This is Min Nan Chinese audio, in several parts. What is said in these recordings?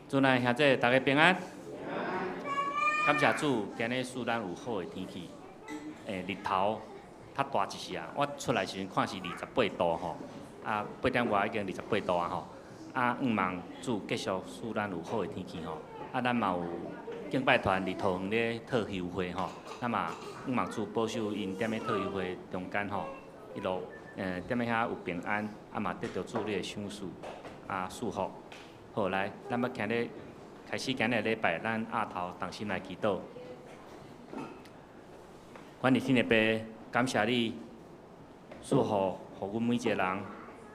主內兄弟，大家平安。感謝主，今日賜咱有好的天氣。日頭較大一些啊，我出來時陣看是28度吼，啊8點外已經二十八度啊吼。啊，向望主繼續賜咱有好的天氣吼。啊，咱嘛有敬拜團佇桃園咧特休會吼，咱嘛向望主保守𪜶踮咧特休會中間吼，一路踮咧遐有平安，啊嘛得著主你的賞賜啊祝福。好，來，咱欲今日開始今日的禮拜，咱額頭同心來祈禱。阮佇天的父，感謝你賜福，予阮每一個人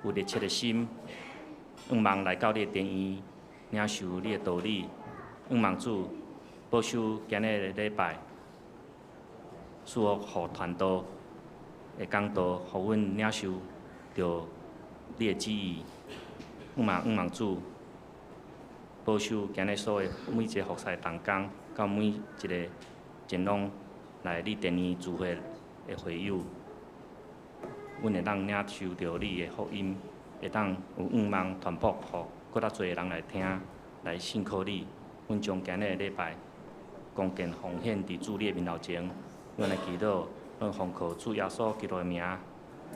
有熱切的心，向望來到你的殿院，領受你的道理。向望主保守今日的禮拜，賜福予傳道的講道，予阮領受著你的旨意。向望主保守今日所有每一個服侍同工，到每一個前往來你殿院聚會的會友，阮會當領受著你的福音，會當有向望傳播予閣較濟人來聽，來信靠你。阮將今日的禮拜貢獻奉獻佇主你的面頭前，阮來祈禱，阮奉靠主耶穌基督的名，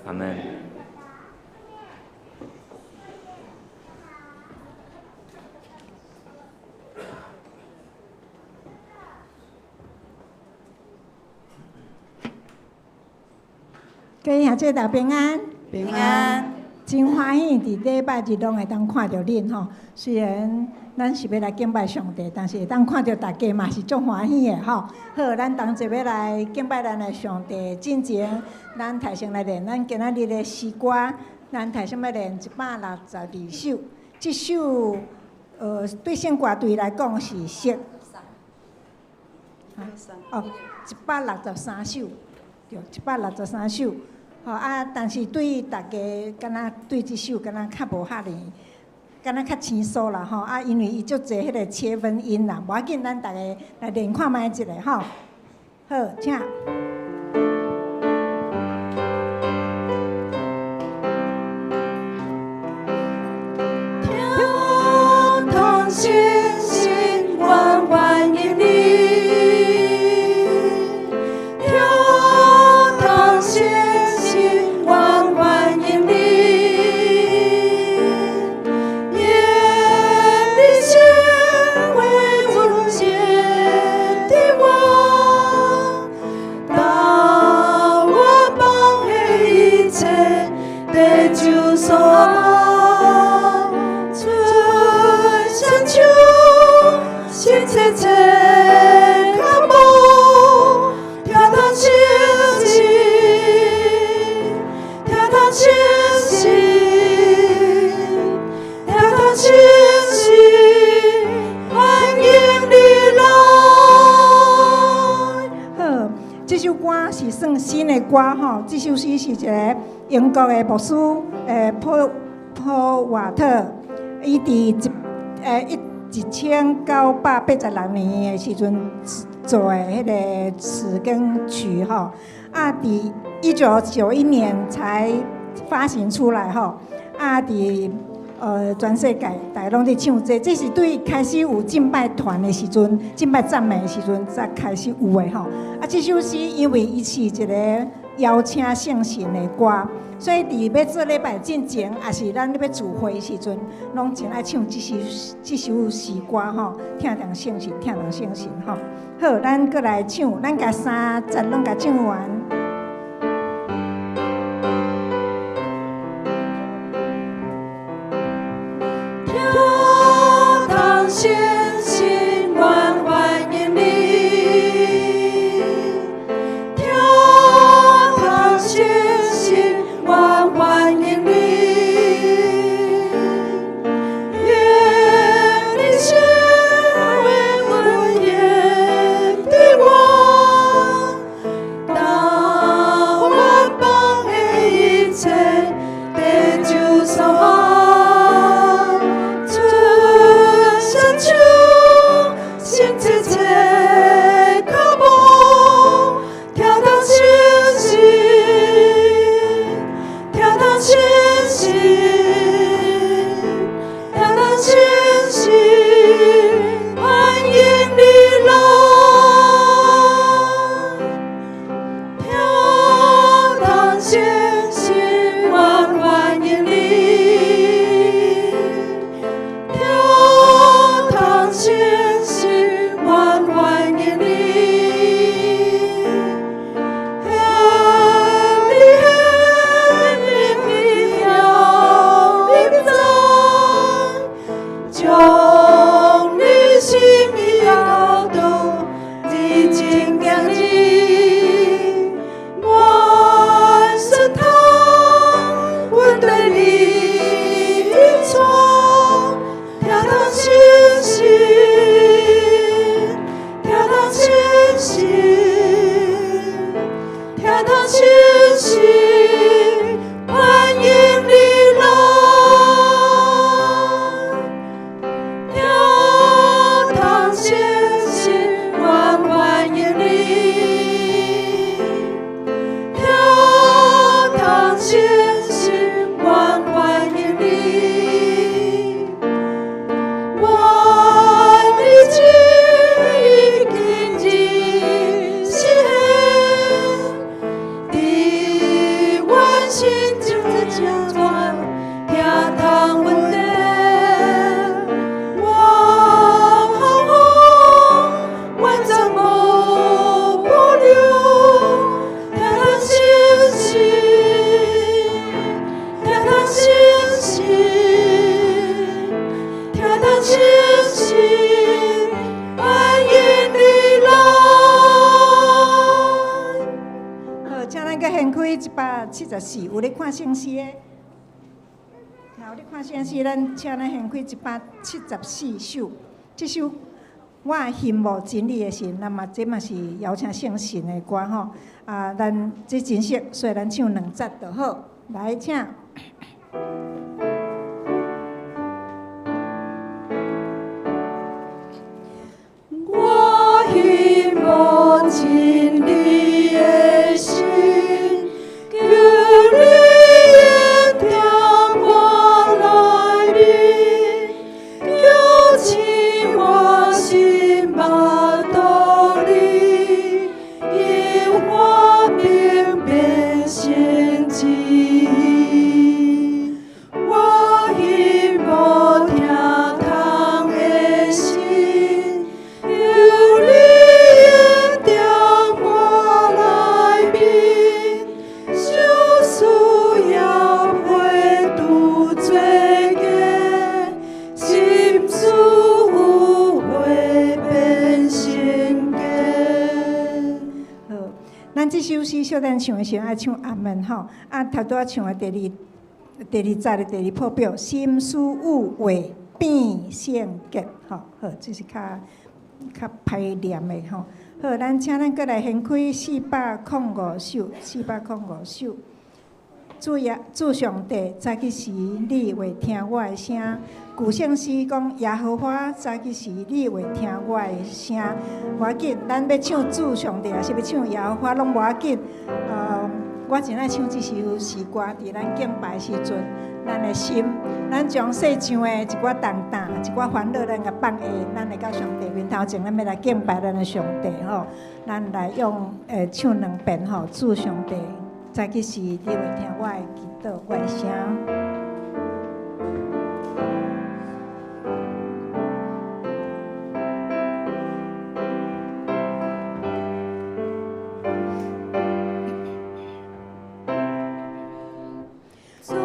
阿門。各位兄弟大家平安，平安，真歡喜佇禮拜日攏會當看著恁吼。雖然咱是欲來敬拜上帝，但是會當看著大家嘛是足歡喜的吼。好，咱同齊欲來敬拜咱的上帝。進前，咱頭先來練咱今仔日的詩歌，咱頭先欲練162首。這首對聖歌隊來講是熟。哦，163首，對，163首。吼啊！但是對大家，敢若對這首敢若較無遐爾，敢若較生疏啦吼啊！因為伊足濟彼個切分音啦，無要緊，咱逐家來練看覓一下吼。好，請。天堂星星歡歡迎你，天堂星星歡歡迎你，願你成為阮前的王，當我放下一切得救所望，春夏秋心切切渴慕，聽他信息，聽他信息，聽他信息，歡迎你來。好，這首歌是算新的歌吼。這首詩是一个英國的牧師，普瓦特，伊佇1986年的時陣做的彼个詞跟曲吼。啊，佇1991年才發行出來吼。啊，佇全世界大家攏佇唱這個，這是對開始有敬拜團的時陣，敬拜讚美的時陣才開始有的吼。啊，這首詩因為伊是一個邀請聖神的歌，所以佇欲做禮拜進前，抑是咱咧欲聚會的時陣，攏真愛唱這首詩歌吼，聽著聖神，聽著聖神吼。好，咱閣來唱，咱共三節攏共唱完。天堂星星歡歡迎你，天堂星星歡歡迎你，願你成為阮的王，當174，有咧看聖詩的，若有咧看聖詩，咱請咱掀開174首。這首我欣慕真理的神，那麼這嘛是邀請聖神的歌吼。啊，咱這真熟，所以咱唱兩節就好。來，請。我欣慕真理的神，求你應聽我內面，叫醒我心目道理，引我明辨神旨意。我欣慕聽通的神，求你應聽我內面，相思也袂拄做假，心思有話變成假。好，咱這首詩小等唱的時陣愛唱阿門吼，啊，頭拄仔唱的第二節的第二破表，心思有話變聖潔，吼，好，這是較較歹念的吼。好，咱請咱閣來掀開405首，405首。主耶，主上帝，早起時你會聽我的聲。舊聖詩講耶和華，早起時你會聽我的聲。無要緊，咱欲唱主上帝，抑是欲唱耶和華，攏無要緊。我真愛唱這首詩歌，佇咱敬拜的時陣，咱的心，咱將世上的一寡重擔、一寡煩惱，咱共放下，咱會到上帝面頭前，咱欲來敬拜咱的上帝吼。咱來用唱兩遍吼，主上帝，早起時你會聽我的祈禱，我的聲。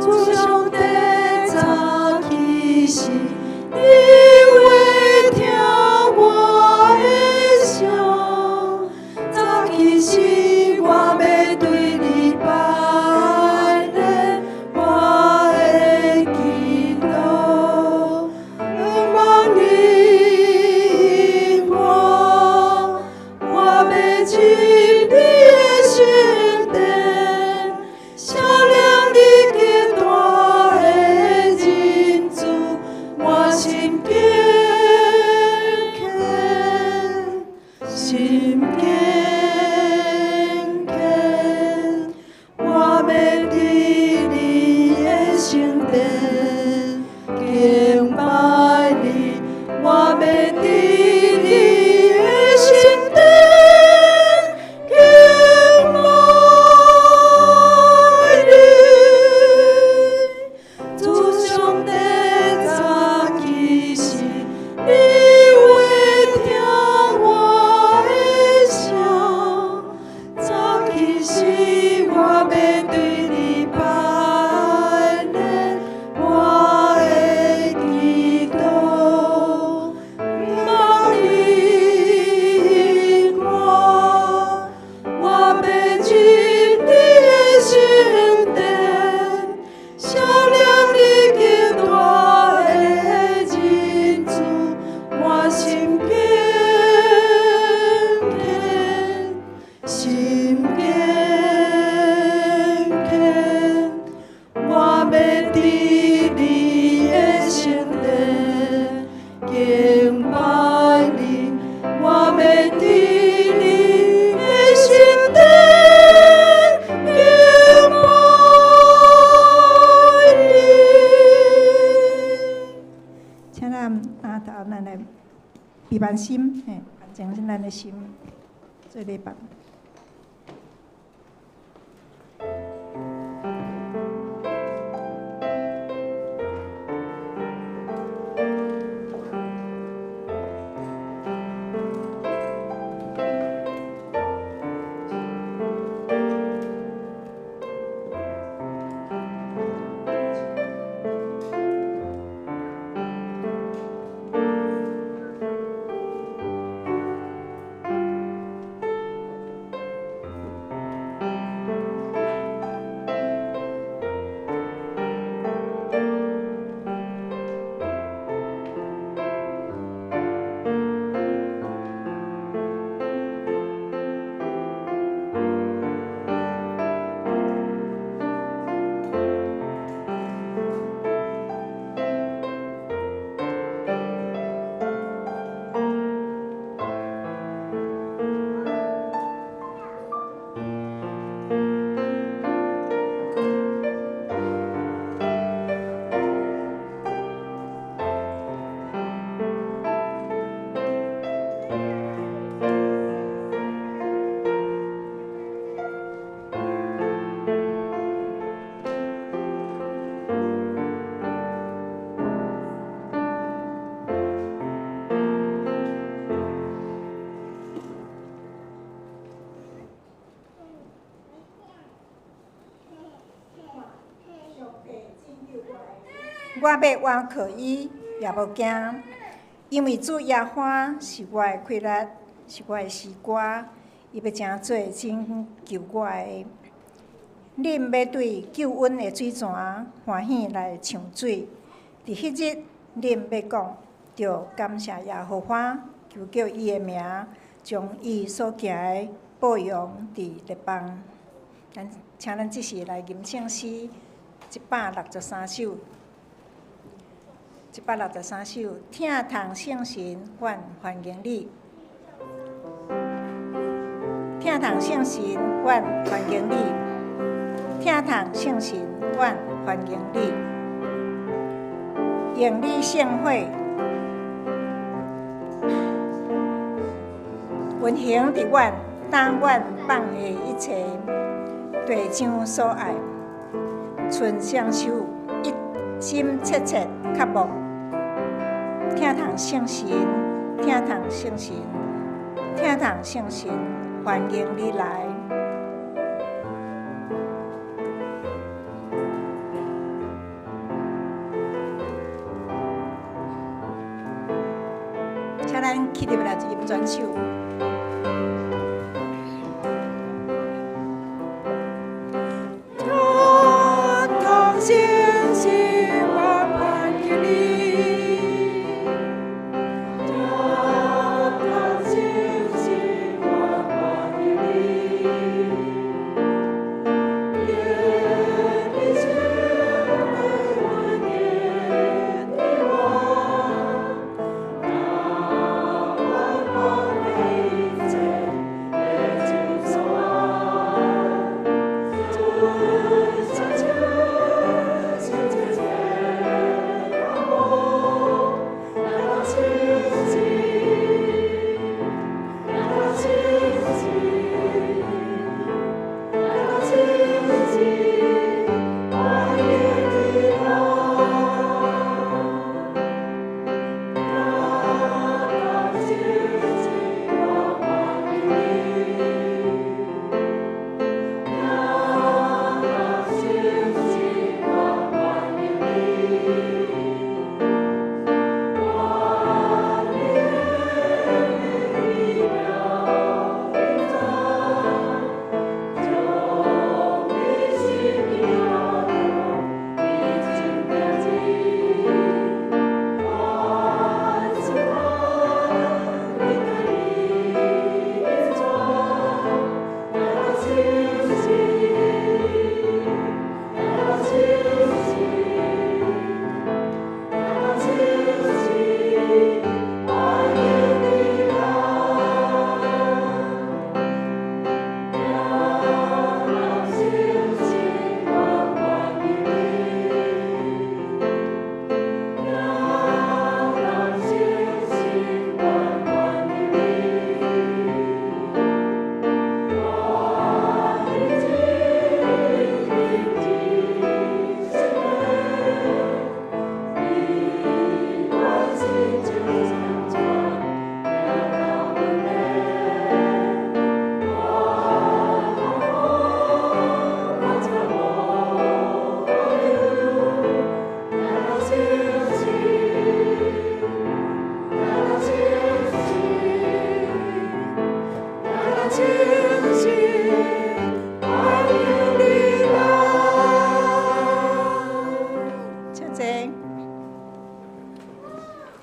主上帝早起時，你會聽我的聲。早起時，我欲對你拜禮，我的祈禱，望你應我，我欲進你的聖殿，聲亮你極大的仁慈，我心堅強，心堅強，我欲佇你的聖殿敬拜你，我欲佇你的聖殿敬拜你。主上帝早起時，你會聽我的聲。早起時，我欲對你拜禮，我的祈禱，望你應我，我欲進你的聖殿，聲亮你極大的仁慈，我心堅強，心堅強，我欲佇你的聖殿敬拜你，我欲佇你的聖殿敬拜你。請咱阿頭咱來閉目心，嘿，安靜咱的心，做禮拜。我欲倚靠伊，也無驚，因為主耶和華是我的氣力，是我的詩歌，伊欲成做拯救我的。恁欲對救恩的水泉歡喜來搶水，佇彼日，恁欲講，著感謝耶和華，求叫伊的名，將伊所行的報揚佇列邦。咱請咱這時來吟聖詩163首，163首，疼痛聖神，阮歡迎你。疼痛聖神，阮歡迎你。疼痛聖神，阮歡迎你。用你聖火，運行佇阮，擔阮放下一切，地上所愛，伸雙手，一心切切渴慕。疼痛聖神，疼痛聖神，疼痛聖神，歡迎你來。請咱起立來吟全首。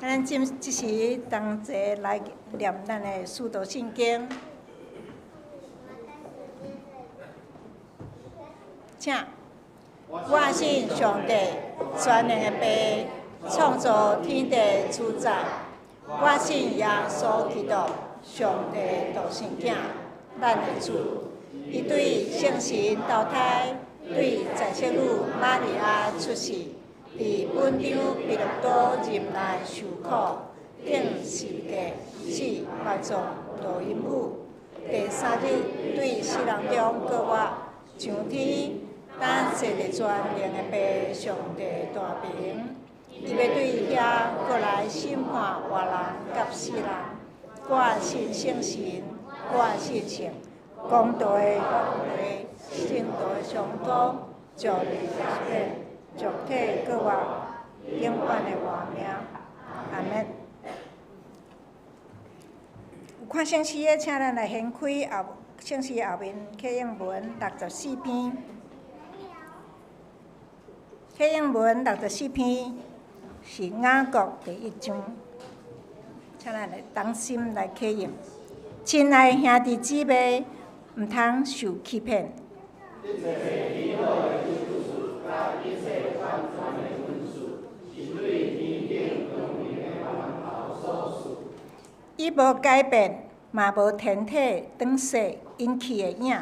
咱這時同齊來念咱的使徒信經，請。我信上帝，全能的父，創造天地主宰。我信耶穌基督，上帝獨生囝，咱的主。伊對聖神投胎，對在聖女瑪利亞出世。佇本丟彼拉多任內受苦，釘十架，死，埋葬，落陰府。第三日對死人中復活，上天，等坐佇全能的父上帝大爿。伊欲對遐閣來審判活人佮死人。我信聖神，我信聖公道的會，聖徒的相通，罪孽赦免，肉體復活，永遠的活命。阿門。有看聖詩的，請咱來掀開後聖詩後面啟應文六十四篇。啟應文六十四篇是雅各第一章，請咱來同心來啟應。親愛兄弟姊妹，毋通受欺騙。伊無改變，嘛無天體轉世引起的影。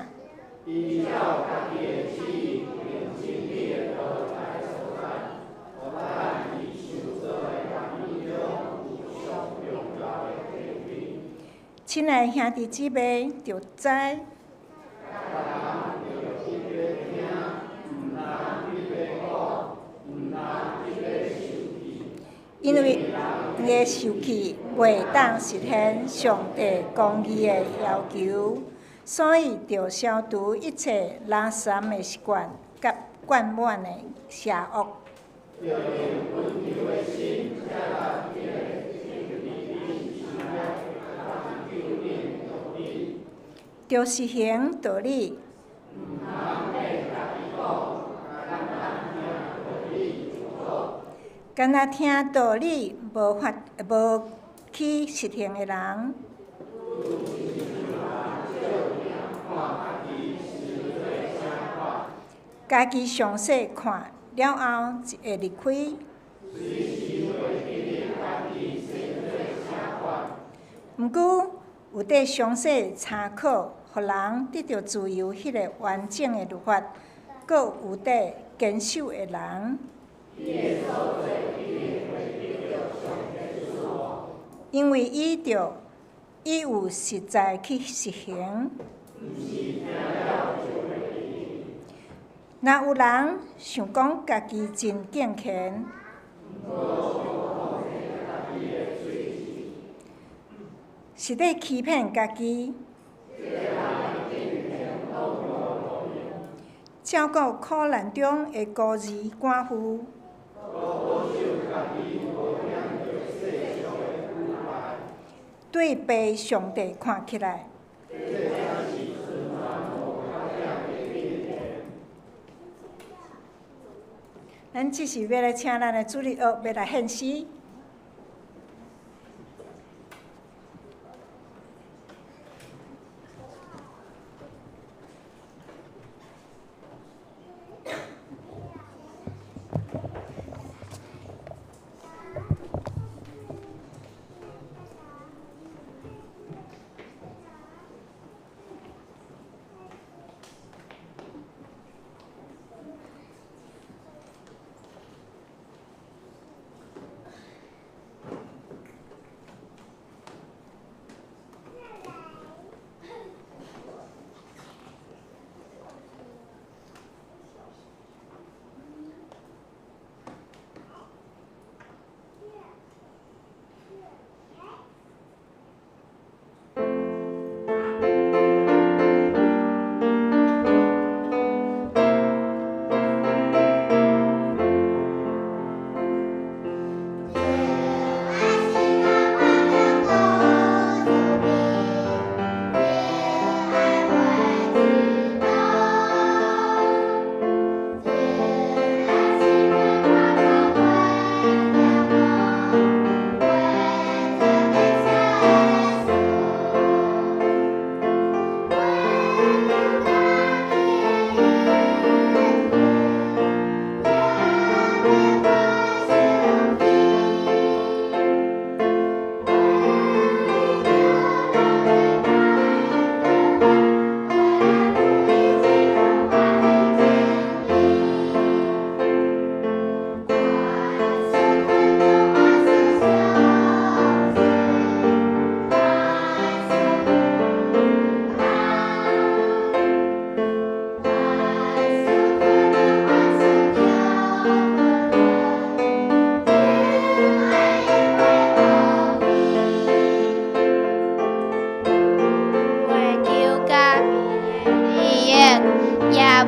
親愛兄弟姊妹，著知。因為人的受氣袂當實現上帝公義的要求，所以著消除一切垃圾的習慣佮灌滿的邪惡。著實行道理。干焦聽道理無法無去實行的人，家己詳細看了後會離開。毋過有綴詳細參考，予人得著自由彼个完整的律法，閣有綴堅守的人。因為伊著伊有實在去實行。若有人想講家己真敬虔，是咧欺騙家己。照顧苦難中的孤兒寡婦。對被上帝看起來，咱這是欲來請咱的主日學，欲來獻詩。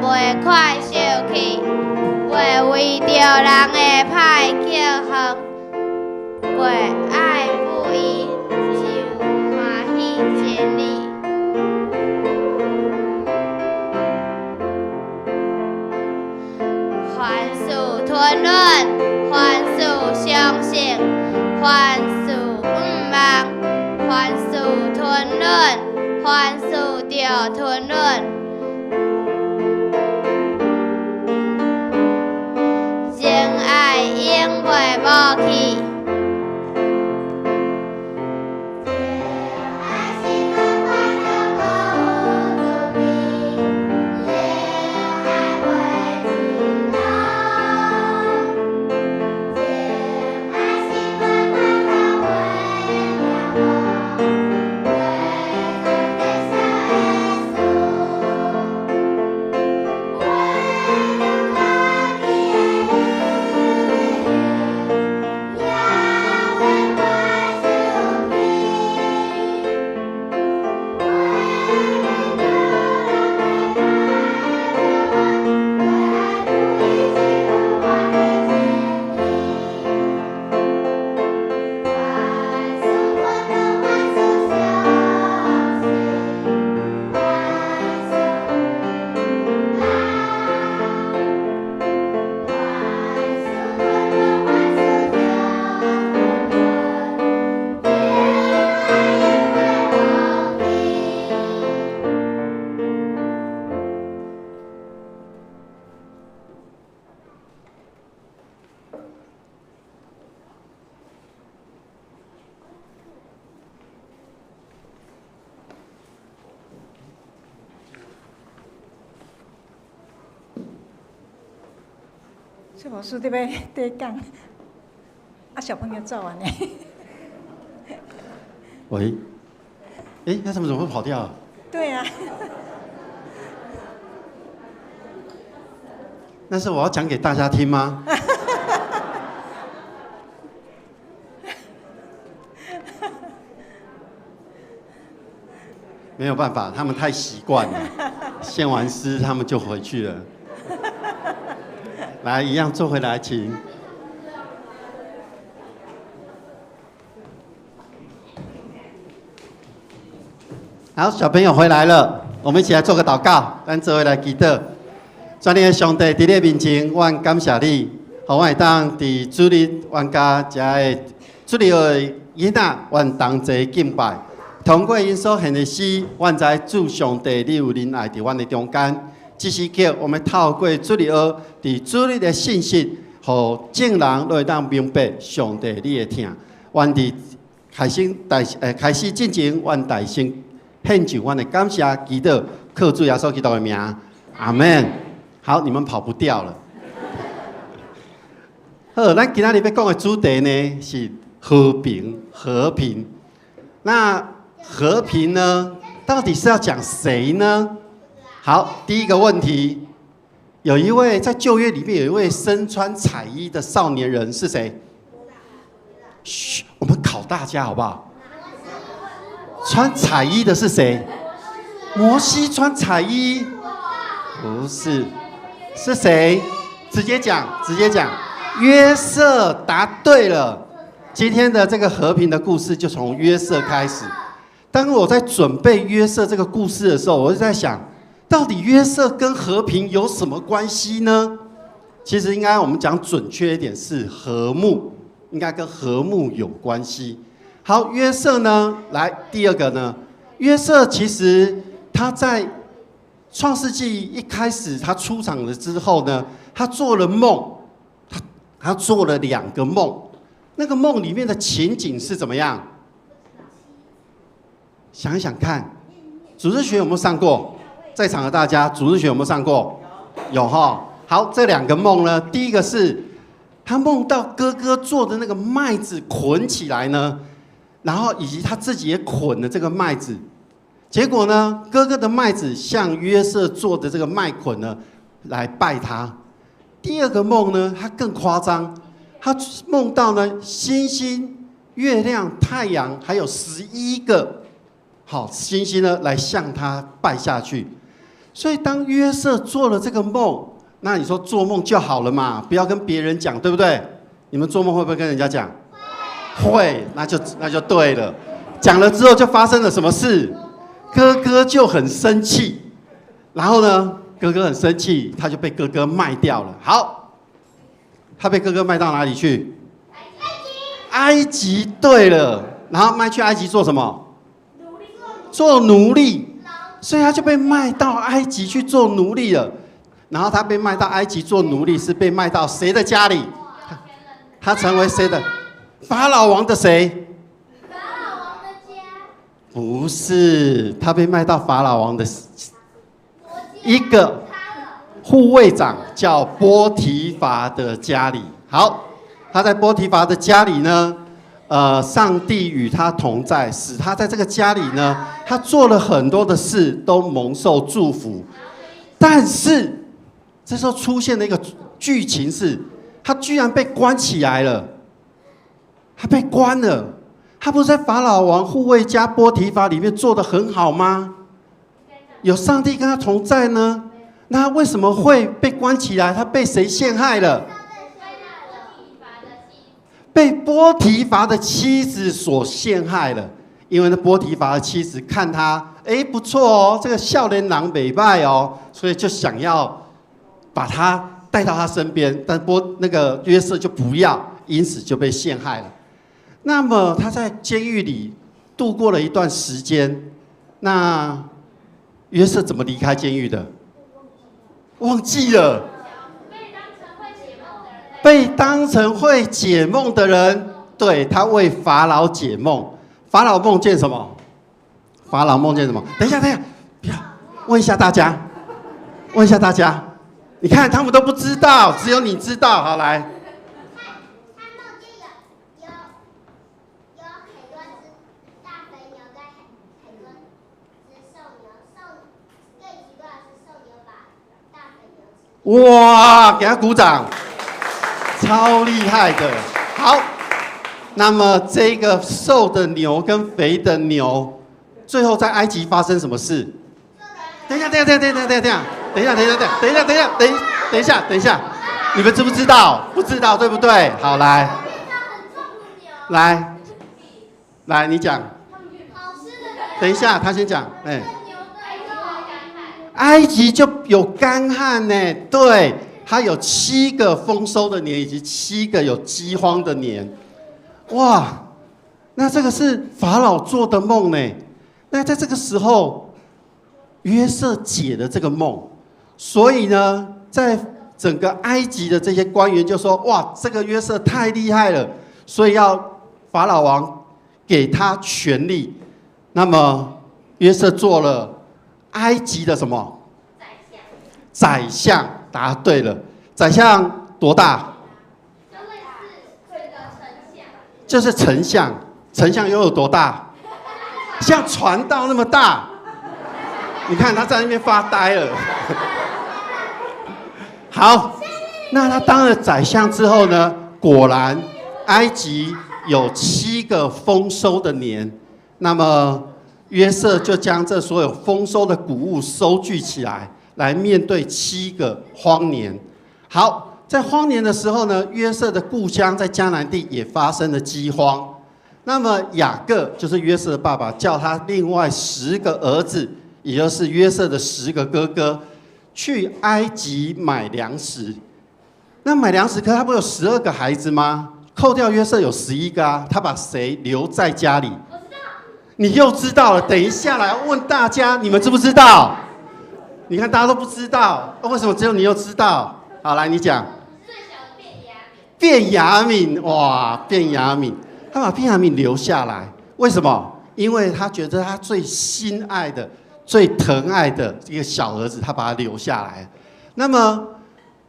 袂快受氣，袂為著人的歹巧遠，袂愛不義就歡喜真理。凡事吞忍，凡事相信，凡事向望，凡事吞忍，凡事著吞忍。仁愛永袂無去。崔牧師佇欲佇講，啊，小朋友做完呢。喂，哎，那他們怎麼會跑掉？對啊。那是我要講給大家聽嗎？沒有辦法，他們太習慣了，獻完詩他們就回去了。來，一樣坐回來，請。好，小朋友回來了，我們一起來做個禱告。咱做伙來祈禱。全能的上帝，佇你面前，阮感謝你，予阮會當佇主日，阮佮遮的主日的囡仔，阮同齊敬拜。通過𪜶所獻的詩，阮知主上帝，你有仁愛佇阮的中間。這時刻，我們透過主日學，佇主日的信息，予眾人攏會當明白上帝你的疼。阮佇開始大開始進前，阮大聲獻上阮的感謝，祈禱，靠主耶穌基督的名，阿門。好，你們跑不掉了。好，咱今仔日欲講的主題呢是和平，和平。那和平呢，到底是要講誰呢？好，第一個問題，有一位在舊約裡面有一位身穿彩衣的少年人是誰？噓，我們考大家好不好？穿彩衣的是誰？摩西穿彩衣？不是，是誰？直接講，直接講。約瑟答對了。今天的這個和平的故事就從約瑟開始。當我在準備約瑟這個故事的時候，我就在想，到底約瑟跟和平有什麼關係呢？其實應該我們講準確一點是和睦，應該跟和睦有關係。好，約瑟呢，來第二個呢，約瑟其實他在創世紀一開始他出場了之後呢，他做了夢，他做了兩個夢，那個夢裡面的情景是怎麼樣？想一想看，主日學有沒有上過？在場的大家，主日學有沒有上過？有哈。好，這兩個夢呢，第一個是他夢到哥哥做的那個麥子捆起來呢，然後以及他自己也捆了這個麥子，結果呢，哥哥的麥子向約瑟做的這個麥捆呢來拜他。第二個夢呢，他更誇張，他夢到呢星星、月亮、太陽，還有11個好星星呢來向他拜下去。所以當約瑟做了這個夢，那你說做夢就好了嘛，不要跟別人講，對不對？你們做夢會不會跟人家講？會，那就對了。講了之後就發生了什麼事？哥哥就很生氣，然後呢，哥哥很生氣，他就被哥哥賣掉了。好，他被哥哥賣到哪裡去？埃及。對了，然後賣去埃及做什麼？做奴隸。所以他就被賣到埃及去做奴隸了。然後他被賣到埃及做奴隸，是被賣到誰的家裡？他成為誰的？法老王的誰？法老王的家。不是，他被賣到法老王的一個護衛長叫波提乏的家裡。好，他在波提乏的家裡呢，上帝與他同在，使他在這個家裡呢，他做了很多的事，都蒙受祝福。但是這時候出現了一個劇情是，他居然被關起來了。他被關了，他不是在法老王護衛家波提乏裡面做得很好嗎？有上帝跟他同在呢，那他為什麼會被關起來？他被誰陷害了？被波提乏的妻子所陷害了。因為那波提乏的妻子看他，哎，不錯哦，這個少年人袂䆀哦，所以就想要把他帶到他身邊，但那個約瑟就不要，因此就被陷害了。那麼他在監獄裡度過了一段時間，那約瑟怎麼離開監獄的？忘記了。被當成會解夢的人，對，他為法老解夢。法老夢見什麼？法老夢見什麼？等一下，等一下，不要，問一下大家，問一下大家，你看他們都不知道，只有你知道。好，來。他夢見有很多隻大肥牛跟很多隻瘦牛，更奇怪的是瘦牛把大肥牛吃。哇，給他鼓掌，超厲害的。好，那麼這個瘦的牛跟肥的牛，最後在埃及發生什麼事？等一下，等一下，等一下，等一下，等一下，等一下，等一下，等一下，等等一下，等一下，你們知不知道？不知道，對不對？好，來，來，來，你講。等一下，他先講。哎，埃及就有乾旱呢，對，它有七個豐收的年，以及七個有饑荒的年。哇，那這個是法老做的夢呢。那在這個時候，約瑟解了這個夢，所以呢，在整個埃及的這些官員就說：哇，這個約瑟太厲害了，所以要法老王給他權力。那麼約瑟做了埃及的什麼？宰相。答對了，宰相多大？就是丞相，丞相又有多大？像傳道那麼大。你看他在那邊發呆了。好，那他當了宰相之後呢？果然，埃及有七個豐收的年。那麼約瑟就將這所有豐收的穀物收聚起來，來面對七個荒年。好，在荒年的時候呢，約瑟的故鄉在迦南地也發生了饑荒。那麼雅各就是約瑟的爸爸，叫他另外10個兒子，也就是約瑟的10個哥哥，去埃及買糧食。那買糧食，可他不有12個孩子嗎？扣掉約瑟有11個啊，他把誰留在家裡？你又知道了。等一下來問大家，你們知不知道？你看大家都不知道，為什麼只有你又知道？好，來你講。便雅憫，哇，便雅憫，他把便雅憫留下來，為什麼？因為他覺得他最心愛的、最疼愛的一個小兒子，他把他留下來。那麼，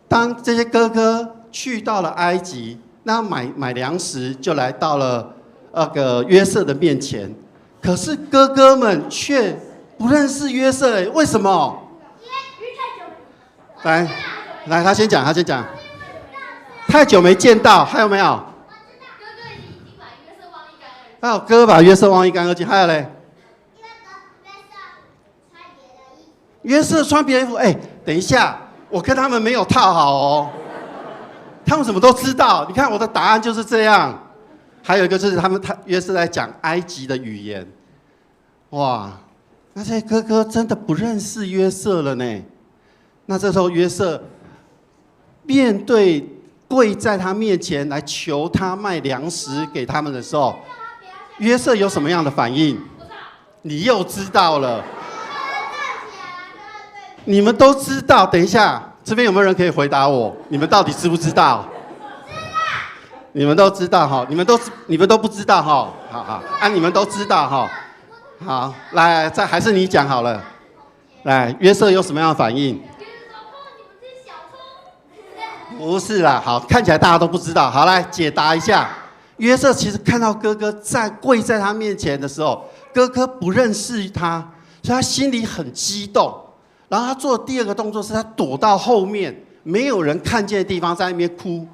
當這些哥哥去到了埃及，那買糧食就來到了那個約瑟的面前，可是哥哥們卻不認識約瑟，為什麼？來，來，他先講，他先講。太久沒見到，還有沒有？還有哥哥把約瑟忘一乾二淨，還有嘞？約瑟穿別的衣服，哎，等一下，我跟他們沒有套好哦。他們怎麼都知道？你看我的答案就是這樣。還有一個就是他們他約瑟在講埃及的語言，哇，那這些哥哥真的不認識約瑟了呢。那這時候約瑟面對跪在他面前來求他賣糧食給他們的時候，約瑟有什麼樣的反應？你又知道了，你們都知道。等一下，這邊有沒有人可以回答我？你們到底知不知道？你們都知道哈，你們都不知道哈，好好啊，你們都知道哈，好，來，再還是你講好了。來，約瑟有什麼樣的反應？不是啦，好，看起來大家都不知道。好，來解答一下。約瑟其實看到哥哥在跪在他面前的時候，哥哥不認識他，所以他心裡很激動。然後他做的第二個動作是他躲到後面沒有人看見的地方，在那邊哭。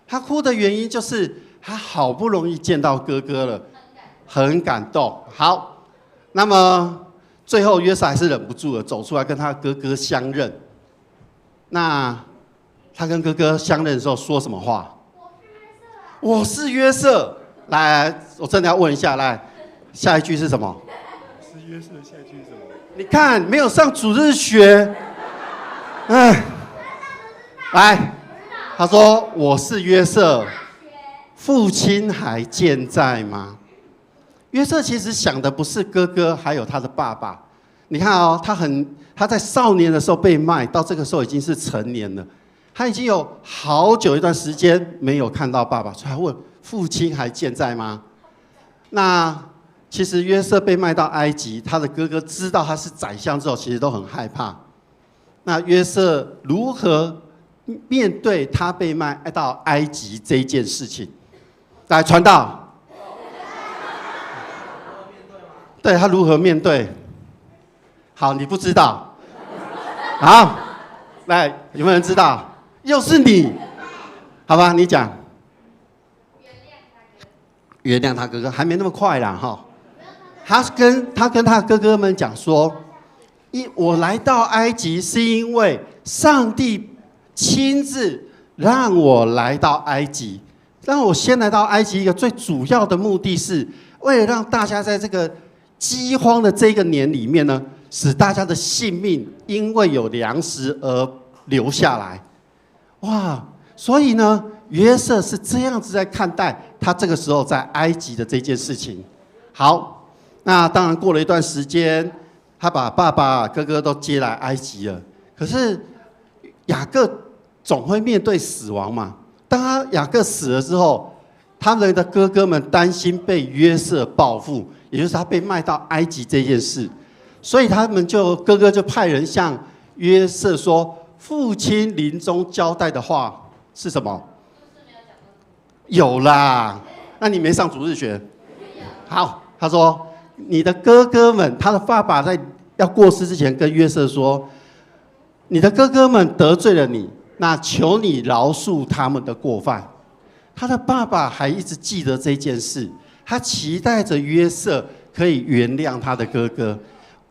他哭的原因就是他好不容易見到哥哥了，很感動。好，那麼最後約瑟還是忍不住了，走出來跟他哥哥相認。那他跟哥哥相認的時候說什麼話？我是約瑟。來，我真的要問一下，來，下一句是什麼？是約瑟，下一句是什麼？你看，沒有上主日學，哎，來，他說我是約瑟，父親還健在嗎？約瑟其實想的不是哥哥，還有他的爸爸。你看哦，他在少年的時候被賣，到這個時候已經是成年了，他已經有好久一段時間沒有看到爸爸，所以他問父親還健在嗎？那其實約瑟被賣到埃及，他的哥哥知道他是宰相之後，其實都很害怕。那約瑟如何面對他被賣到埃及這件事情？來，傳道。對，他如何面對？好，你不知道。好，來，有沒有人知道？又是你，好吧，你講。原諒他哥哥，還沒那麼快啦，哈。他跟他哥哥們講說：我來到埃及是因為上帝親自讓我來到埃及，讓我先來到埃及一個最主要的目的是為了讓大家在這個饑荒的這個年裡面呢，使大家的性命因為有糧食而留下來。哇！所以呢，約瑟是這樣子在看待他這個時候在埃及的這件事情。好，那當然過了一段時間，他把爸爸、哥哥都接來埃及了。可是雅各總會面對死亡嘛。當他雅各死了之後，他們的哥哥們擔心被約瑟報復，也就是他被賣到埃及這件事，所以他們就哥哥就派人向約瑟說，父親臨終交代的話是什麼？有啦，那你沒上主日學？好，他說你的哥哥們，他的爸爸在要過世之前跟約瑟說，你的哥哥們得罪了你，那求你饒恕他們的過犯。他的爸爸還一直記得這件事，他期待着約瑟可以原諒他的哥哥。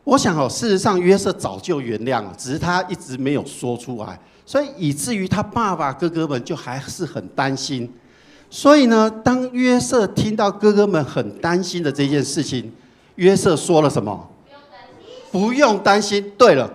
我想哦，事實上約瑟早就原諒了，只是他一直沒有說出來，所以以至於他爸爸哥哥們就還是很擔心。所以呢，當約瑟聽到哥哥們很擔心的這件事情，約瑟說了什麼？不用擔心。對了，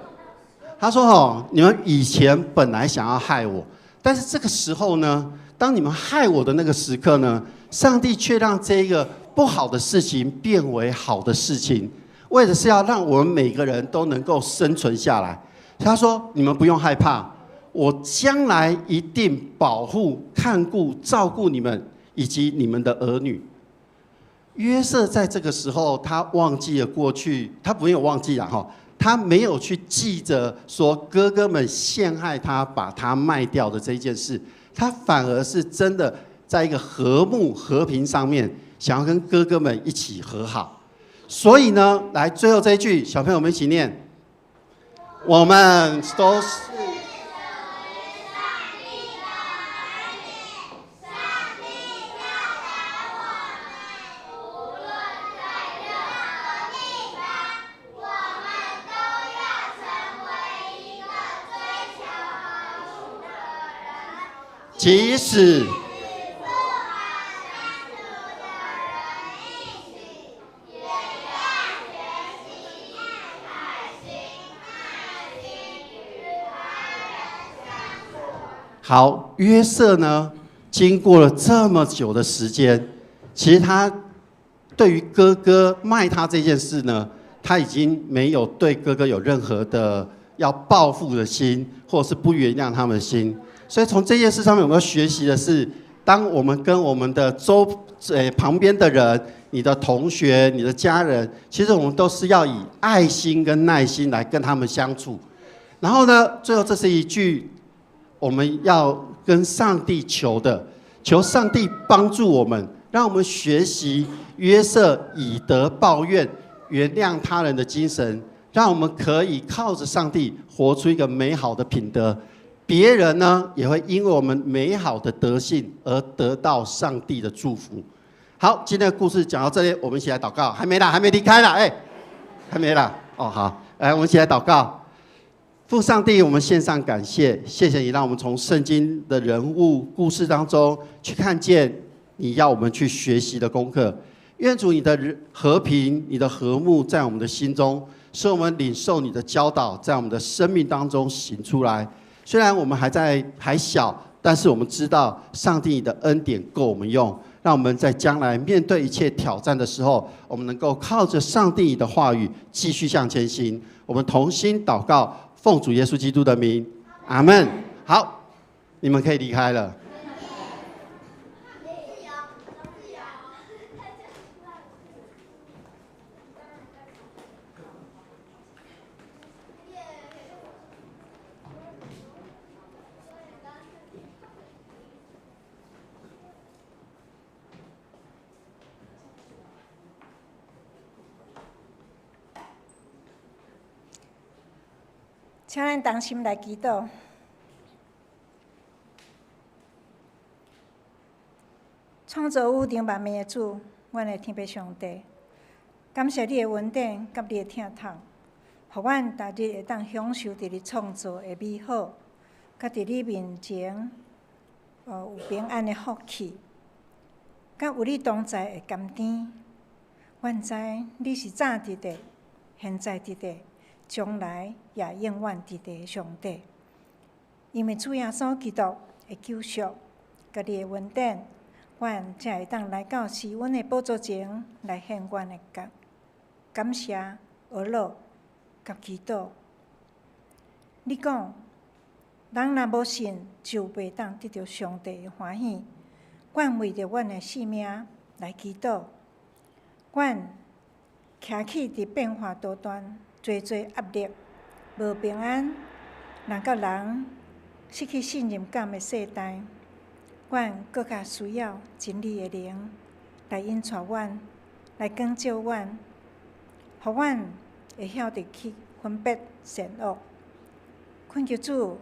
他說：“哦，你們以前本來想要害我，但是這個時候呢，當你們害我的那個時刻呢，上帝卻讓這個不好的事情變為好的事情，為的是要讓我們每個人都能夠生存下來。”他說：“你們不用害怕，我將來一定保護、看顧、照顧你們以及你們的兒女。”約瑟在這個時候，他忘記了過去，他沒有忘記了哈，他沒有去記着說哥哥們陷害他、把他賣掉的這件事，他反而是真的在一個和睦和平上面，想要跟哥哥們一起和好。所以呢，來最後這一句，小朋友們一起念：我們都是即使。好，约瑟呢，经过了这么久的时间，其实他对于哥哥卖他这件事呢，他已经没有对哥哥有任何的要报复的心，或者是不原谅他们的心。所以从这件事上面，我们要学习的是，当我们跟我们的旁边的人、你的同学、你的家人，其实我们都是要以爱心跟耐心来跟他们相处。然后呢，最后这是一句我们要跟上帝求的，求上帝帮助我们，让我们学习约瑟以德报怨、原谅他人的精神，让我们可以靠着上帝活出一个美好的品德。别人呢，也会因为我们美好的德性而得到上帝的祝福。好，今天的故事讲到这里，我们一起来祷告。还没啦，还没离开啦，哎，还没啦。哦，好，来，我们一起来祷告。父上帝，我们献上感谢，谢谢你让我们从圣经的人物故事当中去看见你要我们去学习的功课。愿主你的和平、你的和睦在我们的心中，使我们领受你的教导，在我们的生命当中行出来。虽然我们还小，但是我们知道上帝的恩典够我们用，让我们在将来面对一切挑战的时候，我们能够靠着上帝的话语继续向前行。我们同心祷告，奉主耶稣基督的名，阿们。好，你们可以离开了。请咱同心来祈祷。创造宇宙万物的主，阮的天父上帝，感谢你的恩典佮你的疼痛，予阮逐日会当享受伫你创造的美好，佮伫你面前，有平安的福气，佮有你同在的甘甜。阮知你是早伫的，现在伫的，将来也永远伫的上帝。因为主耶稣基督的救赎，佮你的恩典，阮才会当来到施恩的宝座前来献阮的感谢、呵咾佮祈祷。你讲，人若无信，就袂当得著上帝的欢喜。阮为著阮的性命来祈祷，阮徛起伫变化多端、济济压力、无平安、人佮人失去信任感的世代，阮阁较需要真理的灵来引带阮，来光照阮，予阮会晓得去分别善恶。恳求主，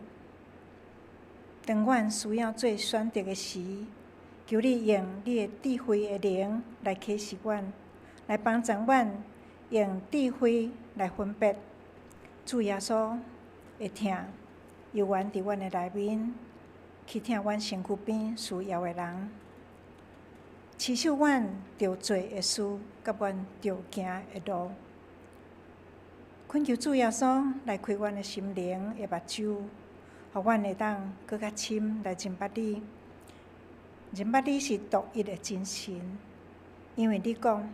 当阮需要做选择的时，求你用你的智慧的灵来启示阮，来帮助阮用智慧来分别。主耶稣的疼犹原伫阮的内面，去疼阮身躯边需要的人，持守阮著做的事，佮阮著行的路。恳求主耶稣来开阮的心灵的目睭，予阮会当阁较深来认捌你。认捌你是独一的真神，因为你讲，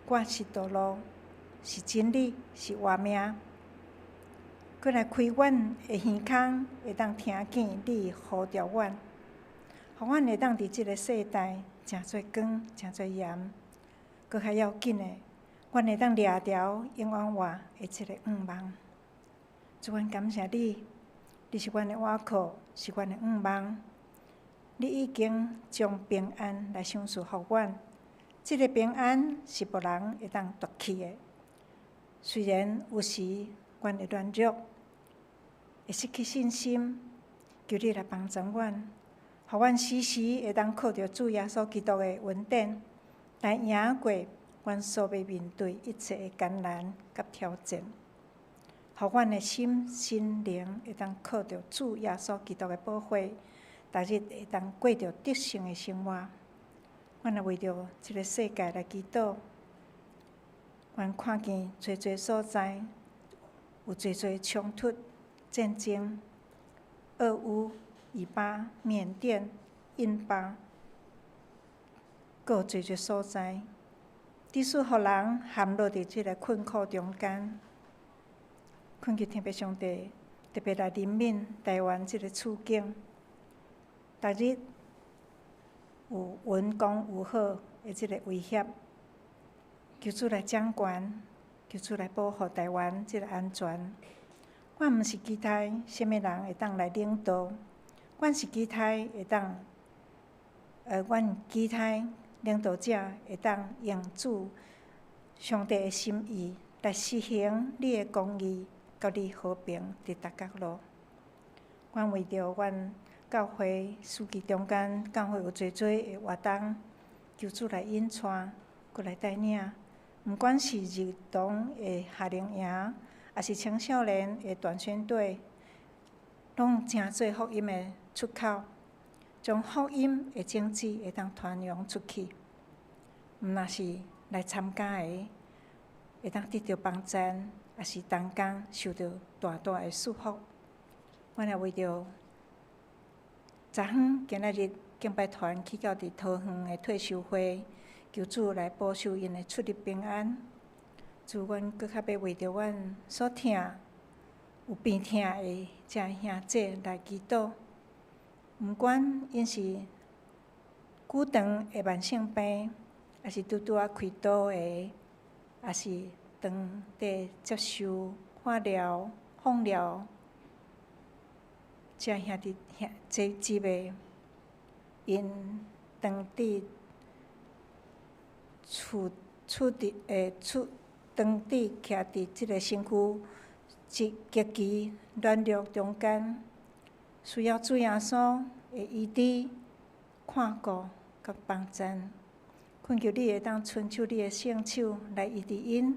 我是道路，是真理，是活命。阁来开阮的耳孔，会当听见你呼召阮，予阮会当伫这个世代成做光，成做盐。阁较要紧的，阮会当掠牢永远活的这个愿望。主，阮感谢你，你是阮的倚靠，是阮的愿望。你已经将平安来赏赐予阮，这个平安是无人会当夺去的。虽然有时阮会软弱，会失去信心，求你来帮助阮，予阮时时会当靠著主耶稣基督的恩典，来赢过阮所欲面对一切的艰难佮挑战。予阮的心、心灵会当靠著主耶稣基督的宝血，逐日會當過著得勝的生活。阮也為著這个世界來祈禱。阮看見濟濟所在有濟濟衝突、戰爭，俄烏、以巴、緬甸、印巴，閣有濟濟所在，致使予人陷落佇這个困苦中間。懇求天父上帝特別來憐憫台灣這个處境，逐日有文攻武嚇的這个威脅，求主來掌權，求主來保護台灣這个安全。阮毋是期待啥物人會當來領導，阮是期待會當，阮期待領導者會當用主上帝的心意來實行你的公義，佮你和平佇逐角落。阮為著阮教會司機中間，教會有濟濟的活動，求主來引帶，閣來帶領。毋管是兒童的夏令營，抑是青少年的短宣隊，攏成做福音的出口，將福音的種子會當傳揚出去。毋若是來參加的，會當得著幫贊，抑是同工受著大大的祝福。阮也為著昨昏今仔日敬拜團去到佇桃園的退修會，求主來保守𪜶的出入平安。主，阮閣較欲為著阮所疼、有病痛的遮兄姊來祈禱。毋管𪜶是久長的慢性病，抑是拄拄仔開刀的，抑是當地接受化療、放療，遮兄弟兄姊姊妹，𪜶當佇厝厝佇厝當佇徛佇這个身軀極極其軟弱中間，需要主耶穌的醫治、看顧佮幫贊。懇求你會當伸出你的聖手來醫治𪜶，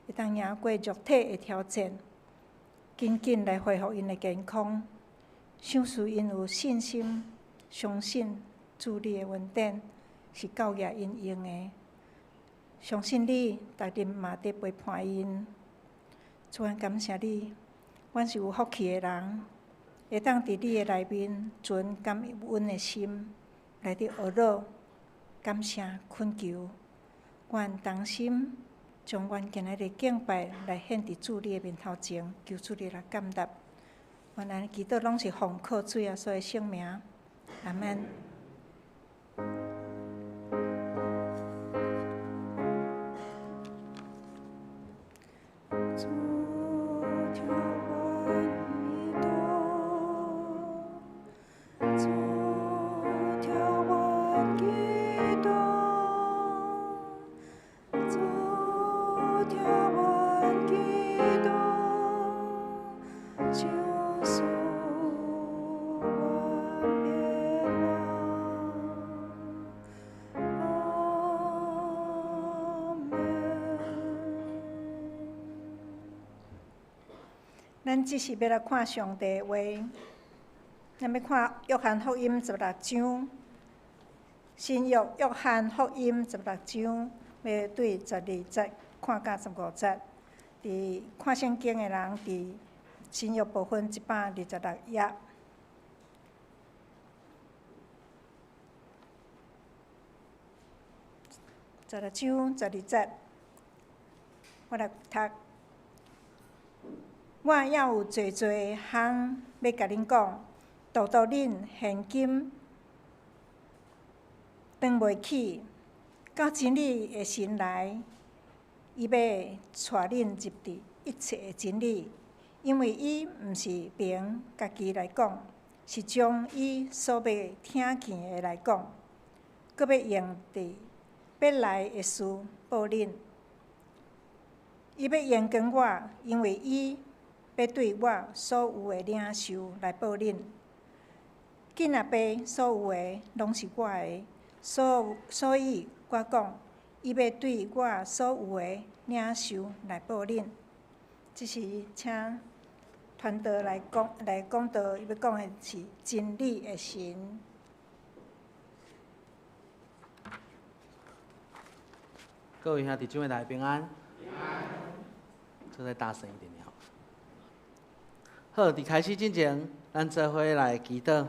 會當贏過肉體的挑戰，緊緊來恢復𪜶的健康。賞賜𪜶有信心，相信主你的恩典是夠額𪜶用的。相信你，逐日嘛佇陪伴𪜶。主啊，感謝你，阮是有福氣的人，會當佇你的內面存感恩的心來佇學樂，感謝懇求。阮同心將阮今仔日敬拜來獻佇主你的面頭前，求主你來感納。阮按呢祈禱攏是奉靠主耶穌的聖名，阿們。主聽阮祈禱，主聽阮祈禱，主聽阮祈禱，賞賜阮平安。阿們。咱這是欲來看上帝的話，咱欲看約翰福音十六章，新約約翰福音十六章，欲對12節看到15節。佇看聖經的人，佇新約部分126頁。16章12節，我來讀。我猶有濟濟項欲共恁講，獨獨恁現今當袂起。到真理的神來，伊欲帶恁入佇一切的真理，因為伊毋是憑家己來講，是將伊所欲聽見的來講，閣欲用佇欲來的事報恁。伊欲榮光我，因為伊欲對我所有的領受來報恁。見阿爸所有的攏是我的，所以我講，伊欲對我所有的領受來報恁。這是請傳道來講，來講道，伊欲講的是真理的神。各位兄弟姊妹，大家平安。這再大聲一點點好。好，佇開始之前，咱做伙來祈禱。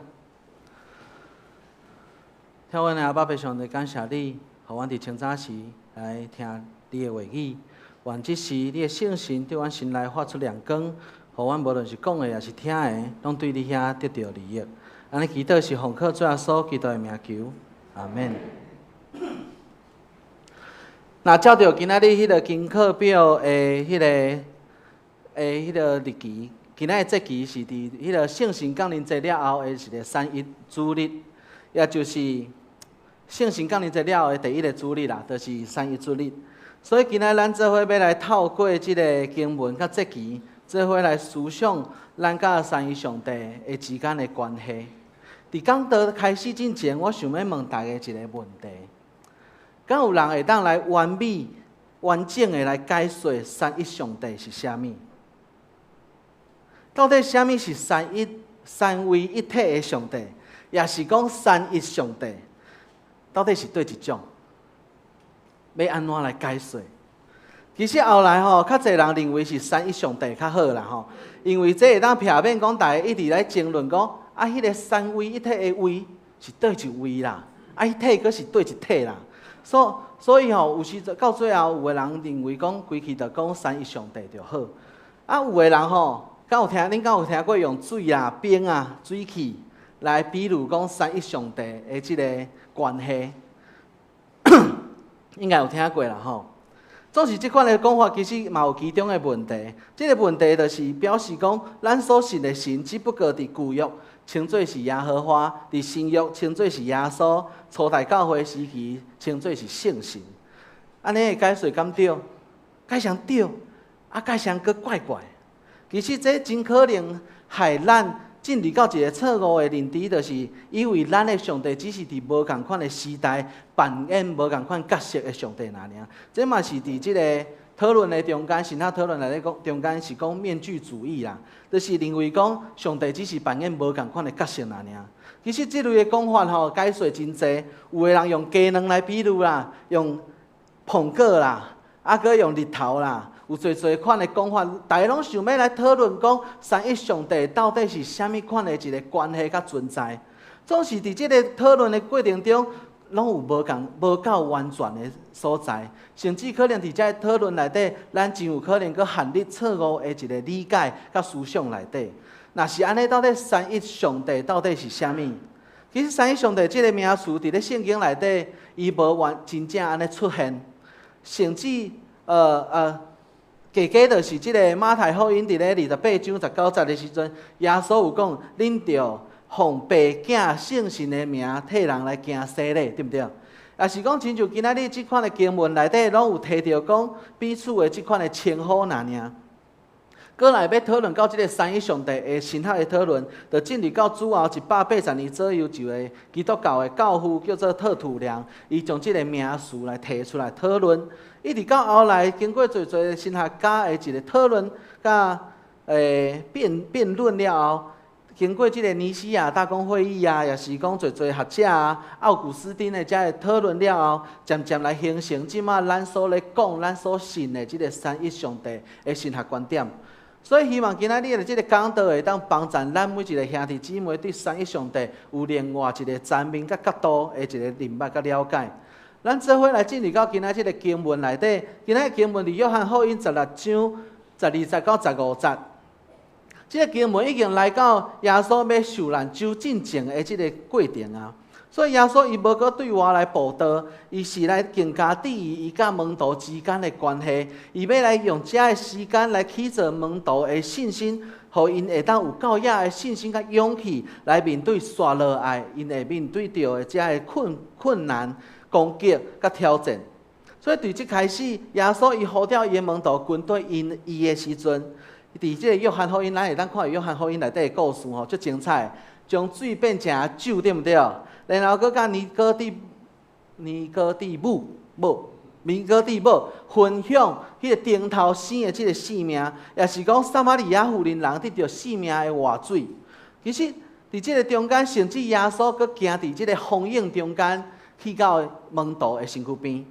天阮的阿爸父上帝，感謝你，予阮佇清早時來聽你的話語。願這時你的聖神對阮心內發出亮光，予阮無論是講的抑是聽的，攏對你遐得著利益。按呢祈禱是奉靠主耶穌基督的名求，阿門。若照著今仔日彼個功課表的彼個日期，今仔日節期是佇彼個聖神降臨節了後的一個三一主日，也就是聖神降臨節了後的第一個主日啦，就是三一主日。所以今仔日咱做伙欲來透過這个經文佮節期，做伙來思想咱佮三一上帝的之間的關係。佇講道開始之前，我想欲問大家一个問題：敢有人會當來完美、完整的來解說三一上帝是啥物？到底啥物是三位一體的上帝，抑是講三一上帝？到底是佗一種？欲按怎來解說？其實後來吼，較濟人認為是三一上帝較好啦吼，因為這會當避免講大家一直來爭論講啊，彼個三位一體的位是佗一位啦，啊，彼體閣是佗一體啦。所以吼，有時到最後，有的人認為講規氣就講三一上帝就好。啊，有的人吼，敢有聽？恁敢有聽過用水啊、冰啊、水汽來比喻講三一上帝的這个關係？應該有聽過啦吼。總是這款的講法，其實嘛有其中的問題。這个問題就是表示講，咱所信的神只不過佇舊約稱做是耶和華，佇新約稱做是耶穌，初代教會時期稱做是聖神。按呢的解說敢對？解成對，啊解成閣怪怪。其實這真可能害咱進入到一个錯誤的認知，就是以為咱的上帝只是佇無仝款的時代扮演無仝款角色的上帝爾爾。這嘛是佇這个討論的中間，神學討論內底講，中間是講面具主義啦，就是認為講上帝只是扮演無仝款的角色爾爾。其實這類的講法吼，解說真濟，有的人用雞卵來比喻啦，用蘋果啦，啊，閣用日頭啦。有濟濟款的講法，大家攏想欲來討論講三一上帝到底是啥物款的一个關係佮存在。總是佇這个討論的過程中，攏有無仝無夠完全的所在，甚至可能佇這个討論內底，咱真有可能閣陷入錯誤的一个理解佮思想內底。若是按呢，到底三一上帝到底是啥物？其實三一上帝這个名詞佇咧聖經內底，伊無完真正按呢出現，甚至加加就是這个馬太福音佇咧28章19節的時陣，耶穌有講，恁著奉父囝聖神的名替人來行洗禮，對毋對？也是講，親像今仔日這款的經文內底，攏有提著講彼此的這款的稱呼爾爾。閣來欲討論到這个三一上帝的神學的討論，就進入到主後180年左右，一个基督教的教父叫做特土良，伊將這个名詞來提出來討論。一直到後來，經過濟濟神學家的一个討論，佮辯論了後，經過這个尼西亞大公會議啊，抑是講濟濟學者啊、奧古斯丁的遮个討論了後，漸漸來形成這馬咱所咧講、咱所信的這个三一上帝的神學觀點。所以希望今仔日的這个講道會當幫助咱每一个兄弟姊妹對三一上帝有另外一个層面佮角度的一个認捌佮了解。咱做伙來進入到今仔這个經文內底，今仔經文佇約翰福音16章12節到15節。這个經文已經來到耶穌欲受難周進前的這个過程啊。所以耶穌伊無閣對外來布道，伊是來更加注意伊佮門徒之間的關係，伊欲來用這个時間來起造門徒的信心，予𪜶會當有夠額的信心佮勇氣來面對紲落來，𪜶會面對著的這个困難、攻擊佮挑戰。所以佇這開始，耶穌伊呼召伊的門徒跟綴伊的時陣，佇這个約翰福音，咱會當看約翰福音內底的故事吼，足精彩，將水變成酒，對毋對？然後閣佮尼哥底母分享彼个燈頭生的這个性命，抑是講撒瑪利亞婦人人得著生命的活水。其實，佇這个中間，甚至耶穌閣行佇這个風湧中間，去到門徒的身軀邊。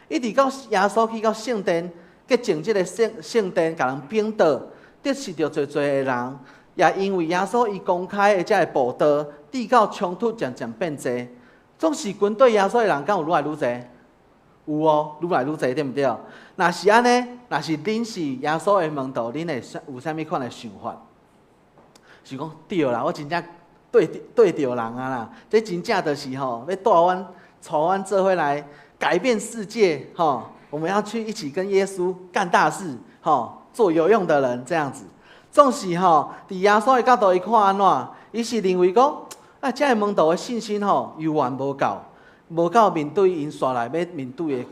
一直到耶穌去到聖殿，潔淨這个聖殿，共人摒倒，得失著濟濟的人，也因為耶穌伊公開的這个布道，致到衝突漸漸變濟。總是跟隨耶穌的人，敢有愈來愈濟？有哦，愈來愈濟，對毋對？若是按呢，若是恁是耶穌的門徒，恁會有啥物款的想法？是講對啦，我真正對對著人啊啦！這真正就是吼，欲帶阮、帶阮做伙來改變世界吼！我們要去一起跟耶穌幹大事吼，做有用的人這樣子。總是吼，佇耶穌的角度，伊看按怎？伊是認為講，啊，這个門徒的信心吼，猶原無夠，無夠面對𪜶紲來欲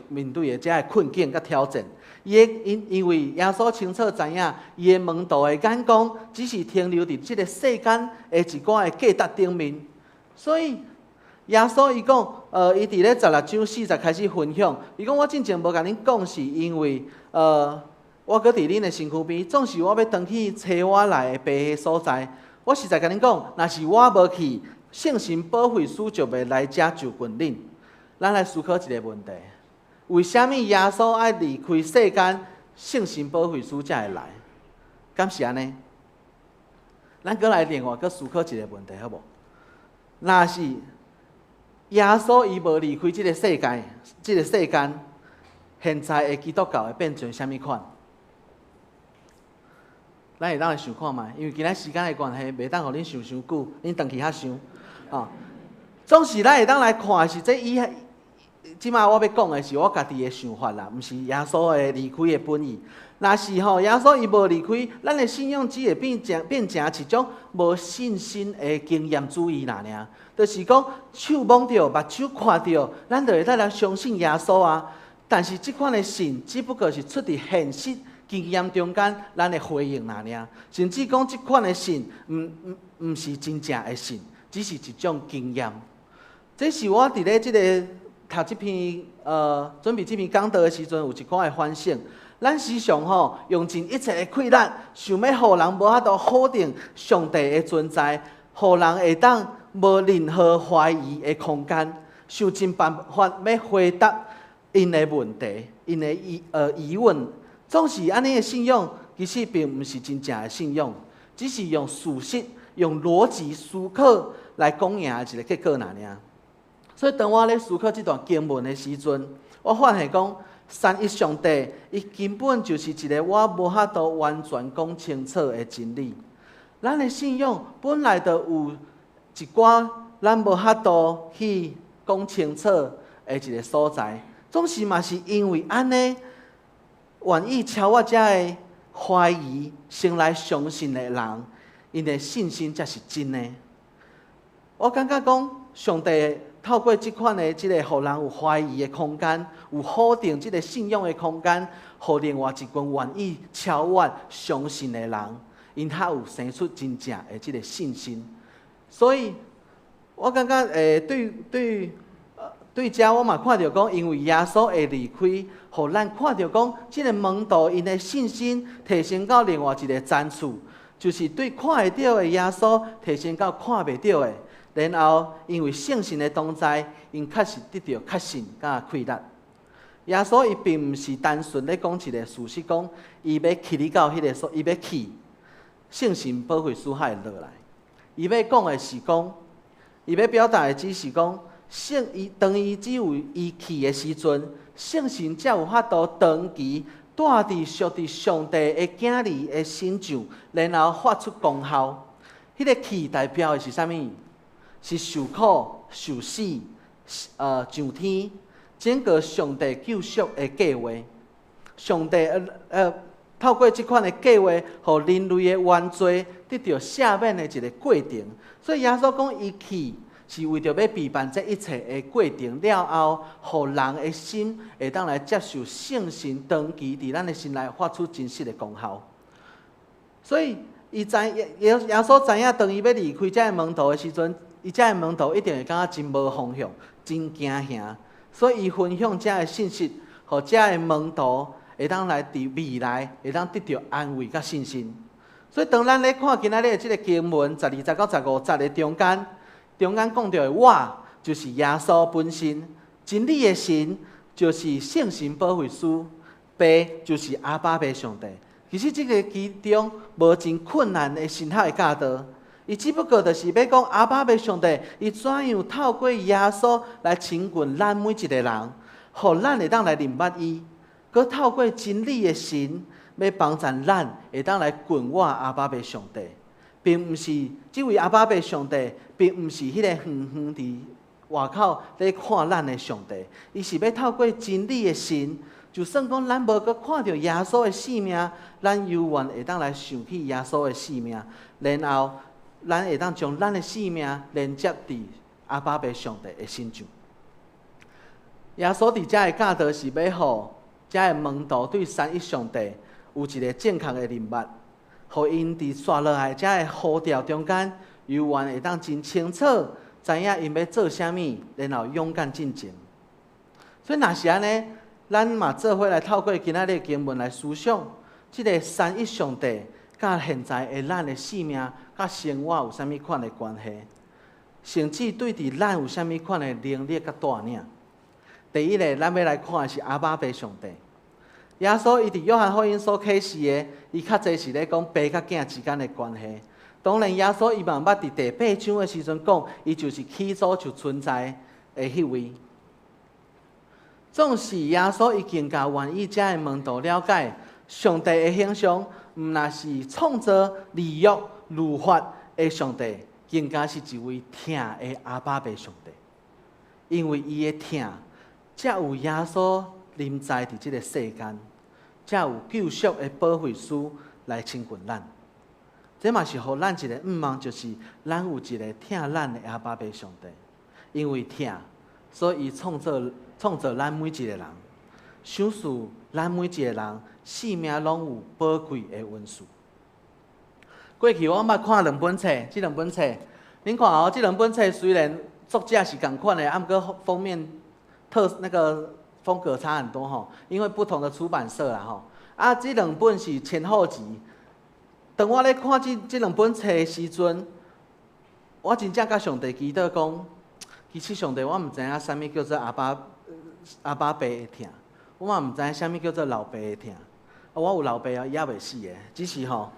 面對的這个困境佮挑戰。伊的因為耶穌清楚知影，伊的門徒的眼光只是停留佇這个世間的一寡的價值頂面，所以耶穌伊講，伊佇咧16章4節開始分享，伊講我進前無共恁講，是因為，我閣佇恁的身軀邊，總是我欲轉去差我來的爸的所在。我實在共恁講，若是我無去，聖神保惠師就袂來遮就近恁。咱來思考一个問題。為啥物耶穌愛離開世間，聖神保惠師才會來？敢是按呢？咱閣來另外閣思考一个問題，好無？若是耶穌伊無離開這个世界，這个世間，現在的基督教會變成啥物款？咱會當來想看覓，因為今仔時間的關係，袂當予恁想傷久，恁轉去較想。哦，總是咱會當來看的是這伊。這馬我欲講的是我家己的想法啦，毋是耶穌的離開的本意。若是吼耶穌伊無離開，咱的信仰只會變成一種無信心的經驗主義爾爾。就是講手摸著、目睭看著，咱就會當來相信耶穌啊。但是這款的信，只不過是出佇現實經驗中間，咱的回應爾爾。甚至講這款的信，毋是真正的信，只是一種經驗。這是我佇咧這个讀這篇準備這篇講道的時陣，有一寡的反省。咱時常吼用盡一切的氣力，想欲予人無法度否定上帝的存在，予人會當無任何懷疑的空間，想盡辦法欲回答𪜶的問題、𪜶的疑問。總是按呢的信仰，其實並毋是真正的信仰，只是用事實、用邏輯思考來講贏的一個結果爾爾。所以當我咧思考這段經文的時陣，我發現講，三一上帝，伊根本就是一个我無法度完全講清楚的真理。咱的信仰本來就有一寡咱無法度去講清楚的一个所在，總是嘛是因為按呢，願意超越這个懷疑，先來相信的人，𪜶的信心才是真的。我感覺講，上帝透過這款的這个，予人有懷疑的空間，有否定這个信仰的空間，予另外一群願意超越相信的人，𪜶較有生出真正的這个信心。所以，我感覺對這我嘛看著講，因為耶穌的離開，予咱看著講，這个門徒𪜶的信心提升到另外一个層次，就是對看會著的耶穌提升到看袂著的。然後，因為聖神的同在，𪜶確實得著確信佮氣力。耶穌伊並毋是單純咧講一个事實，講伊欲去你到彼个所，伊欲去聖神保惠師才會落來。伊欲講的是講，伊欲表達的只是講，聖伊當伊只有伊去的時陣，聖神才有法度長期蹛佇屬佇上帝的囝兒的身上，然後發出功效。彼个去代表的是啥物？是受苦、受死、上天，整個上帝救贖的計劃。上帝透過這款的計劃，予人類的原罪得著赦免的一个過程。所以耶穌講，伊去是為著欲備辦這一切的過程了後，予人的心會當來接受聖神長期佇咱的心內發出真實的功效。所以，伊知耶穌知影，當伊欲離開這个門徒的時陣，伊這个門徒一定會感覺真無方向、真驚嚇。所以，伊分享這个信息，予這个門徒會當來佇未來會當得著安慰佮信心。所以，當咱咧看今仔日的這个經文12節到15節的中間，中間講著的我，就是耶穌本身，真理的神，就是聖神保惠師，爸就是阿爸父上帝。其實這个其中無真困難的神學的教導，伊只不過就是欲講阿爸父上帝，伊怎樣透過耶穌來親近咱每一个人，予咱會當來認捌伊，閣透過真理的神，欲幫助咱會當來近倚阿爸父上帝，並毋是這位阿爸父上帝，並毋是彼个遠遠佇外口咧看咱的上帝，伊是欲透過真理的神，就算講咱無閣看著耶穌的性命，咱猶原會當來想起耶穌的性命，然後咱會當將咱的性命連接佇阿爸父上帝的身上。耶穌佇遮的教導是欲予遮的門徒對三一上帝有一个正確的認捌，予𪜶佇紲落來遮的呼召中間，猶原會當真清楚知影𪜶欲做啥物，然後勇敢進前。所以若是按呢，咱嘛做伙來透過今仔日的經文來思想，這个三一上帝佮現在的咱的性命佮生活有啥物款的關係，甚至對佇咱有啥物款的能力佮帶領。第一个，咱欲來看的是阿爸父上帝。耶穌伊佇約翰福音所啟示的，伊較濟是咧講爸佮囝之間的關係。當然，耶穌伊嘛捌佇第八章的時陣講，伊就是起初就存在的彼位。總是耶穌伊更加願意遮的門徒了解，上帝的形象，毋但是創造、立約、律法的上帝，更加是一位疼的阿爸父上帝。因為伊的疼，才有耶穌臨在佇這个世間，才有救贖的保惠師來親近咱。這嘛是予咱一个向望，就是咱有一个疼咱的阿爸父上帝。因為疼，所以伊創造咱每一个人，賞賜咱每一个人性命攏有寶貴的恩賜。過去我捌看兩本冊，這兩本冊，恁看哦，這兩本冊雖然作者是仝款的，啊，毋過封面特那個風格差很多吼，因為不同的出版社啦吼。啊，這兩本是前後集。當我咧看這兩本冊的時陣，我真正佮上帝祈禱講，其實上帝我毋知影啥物叫做阿爸爸的疼，我嘛毋知影啥物叫做老爸的疼。啊，我有老爸啊，伊猶未死的，只是吼，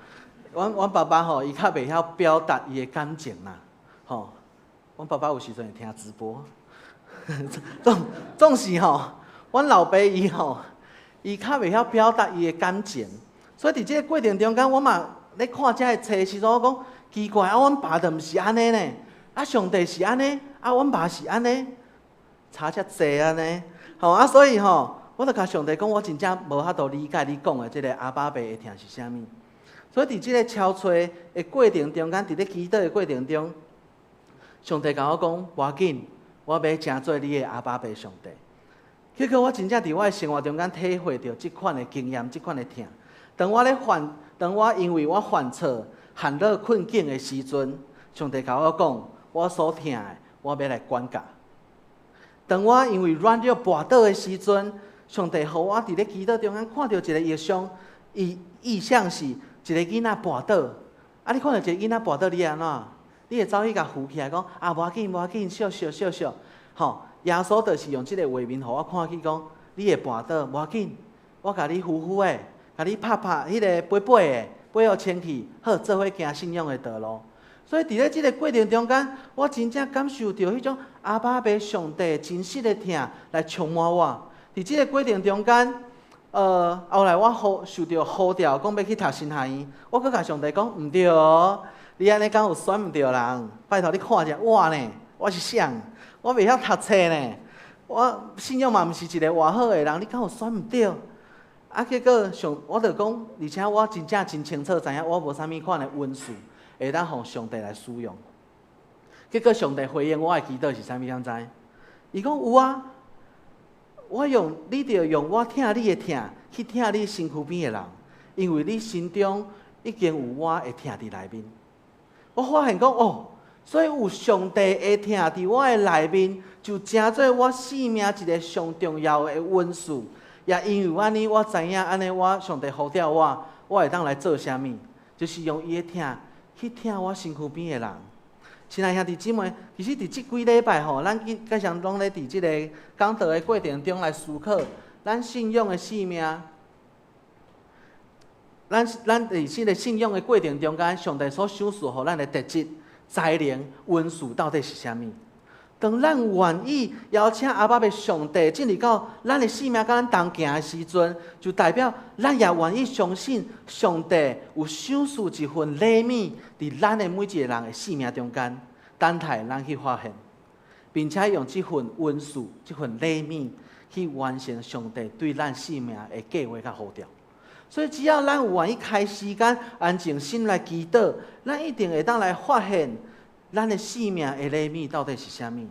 阮爸爸吼，伊較袂曉表達伊的感情啦，吼。阮爸爸有時陣會聽直播，總是吼，阮老爸伊吼，伊較袂曉表達伊的感情，所以佇這个過程中間，我嘛咧看這个冊的時陣，我講奇怪啊，阮爸就毋是按呢呢，啊上帝是按呢，啊阮爸是按呢，差遮濟按呢，吼啊所以吼，我就共上帝講，我真正無法度理解你講的這个阿爸父的疼是啥物。所以佇這个敲揣的過程中間，佇咧祈禱的過程中，上帝共我講，無要緊，我欲成做你的阿爸父上帝。結果我真正佇我的生活中間體會著這款的經驗，這款的疼。當我咧犯，當我因為我犯錯陷落困境的時陣，上帝共我講，我所疼的，我欲來管教。當我因為軟弱跋倒的時陣，上帝予我佇咧祈禱中間看著一个異象，異象是一个囡仔跋倒。啊，你看著一个囡仔跋倒，你會按怎？你會走去共扶起來，講啊，無要緊，無要緊，惜惜惜惜，吼！耶穌就是用這个畫面予我看見，講你會跋倒，無要緊，我共你扶扶的，共你拍拍，彼个背背的，背予清氣，好，做伙行信仰的道路。所以佇咧這个過程中間，我真正感受著彼種阿爸父上帝真實的疼來充滿我。佇這个過程中間，後來我呼受著呼召，講欲去讀神學院，我閣共上帝講，毋對哦，你按呢敢有選毋著人？拜託你看者我呢，我是誰？我袂曉讀冊呢，我信仰嘛毋是一个偌好的人，你敢有選毋著？啊，結果上我就講，而且我真正真清楚知影，我無啥物款的恩賜會當予上帝來使用。結果上帝回應我的祈禱是啥物？敢知？伊講有啊，我用你著用我疼你的疼去疼你身軀邊的人，因為你心中已經有我的疼佇內面。我發現講哦，所以有上帝的疼佇我的內面，就成做我生命一个上重要的恩賜。也因為按呢，我知影按呢，我上帝呼召我，我會當來做啥物？就是用伊的疼去疼我身軀邊的人。親愛兄弟姊妹，其實佇這幾禮拜吼，咱基本上攏咧佇這个講道的過程中來思考，咱信仰的生命，咱佇這个信仰的過程中間，上帝所賞賜予咱的特質、才能、恩賜到底是啥物？當咱願意邀請阿爸的上帝進入到咱的生命，佮咱同行的時陣，就代表咱也願意相信上帝有賞賜一份禮物佇咱的每一個人的生命中間，等待咱去發現，並且用這份恩賜、這份禮物去完成上帝對咱生命的計劃佮呼召。所以，只要咱有願意開時間、安靜心來祈禱，咱一定會當來發現咱的生命的禮物到底是啥物。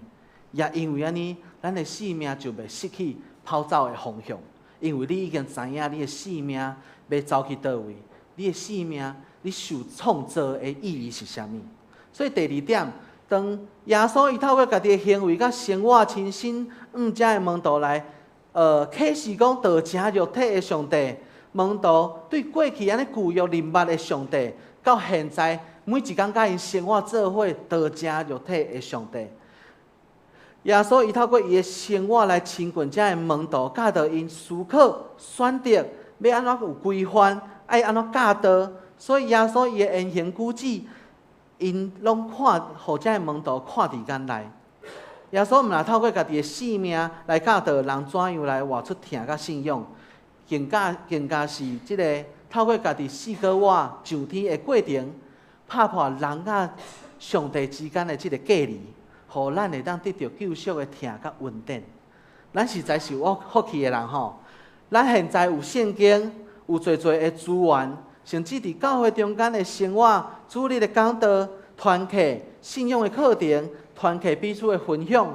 也因為按呢，咱的生命就袂失去跑走的方向，因為你已經知影你的生命欲走去佗位，你的生命你受創造的意義是啥物。所以第二點，當耶穌伊透過家己的行為佮生活親身，向遮的門徒來，啟示講道成肉體的上帝，門徒對過去按呢舊約認捌的上帝，到現在每一工佮𪜶生活做伙道成肉體的上帝。耶穌伊透過伊的生活來親近遮的門徒，教導𪜶思考、選擇，欲按怎有規範，愛按怎教導。所以耶穌伊的言行舉止，𪜶攏看，予遮的門徒看佇眼內。耶穌毋但透過家己的生命來教導人怎樣來活出疼佮信仰，更加是這个透過家己4個月上天的過程，拍破人佮上帝之間的這个隔離。予咱會當得著救贖的疼佮恩典。咱實在是有福氣的人吼。咱現在有聖經，有濟濟的資源，甚至佇教會中間的生活、主日的講道、團契、信仰的課程、團契彼此的分享，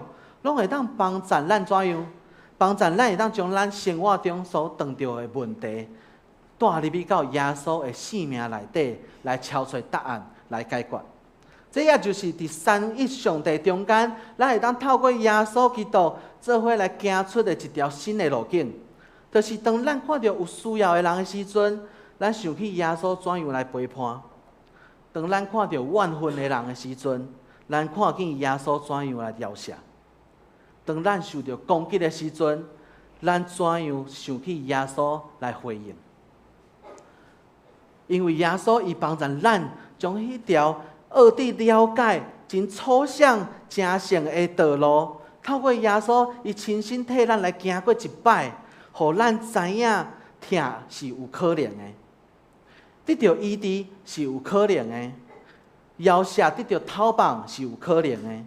攏會當幫助咱怎樣？幫助咱會當將咱生活中所碰著的問題，帶入去到耶穌的生命內底，來敲揣答案，來解決。這也就是佇三一上帝中間，咱會當透過耶穌基督做伙來行出的一條新的路徑。就是當咱看著有需要的人的時陣，咱想起耶穌怎樣來陪伴；當咱看著怨恨的人的時陣，咱看見耶穌怎樣來饒赦；當咱受著攻擊的時陣，咱怎樣想起耶穌來回應。因為耶穌伊幫助咱將彼條奧佇了解真抽象、成聖的道路，透過耶穌伊親身替咱來行過一擺，予咱知影疼是有可能的，得著醫治是有可能的，饒赦得著透放是有可能的。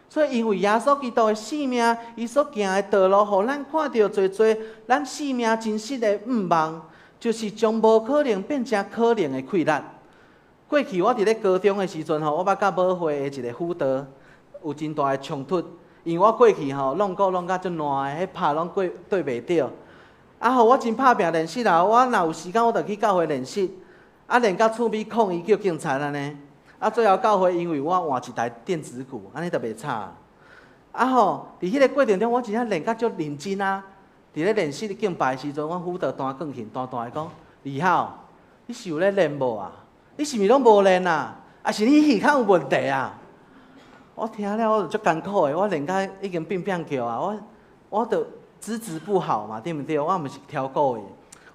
所以，因為耶穌基督的生命，伊所行的道路，予咱看著濟濟咱生命真實的向望，就是將無可能變成可能的氣力。過去我佇咧高中的時陣吼，我捌佮母會的一个輔導有真大的衝突，因為我過去吼弄鼓弄甲足爛的，彼拍攏過對袂著。啊吼，我真拍拚練習啦，我若有時間我就去教會練習，啊練甲厝邊抗議叫警察按呢。啊最後教會因為我換一台電子鼓，按呢就袂吵。啊吼，佇彼个過程中，我真正練甲足認真啊！佇咧練習敬拜的時陣，阮輔導彈鋼琴彈彈的講：李浩，你是有咧練無啊？你是毋是攏無練啊？抑是你耳孔有問題啊？我聽了我就足艱苦的，我練甲已經變變叫啊！我著資質不好嘛，對毋對？我毋是挑鼓的，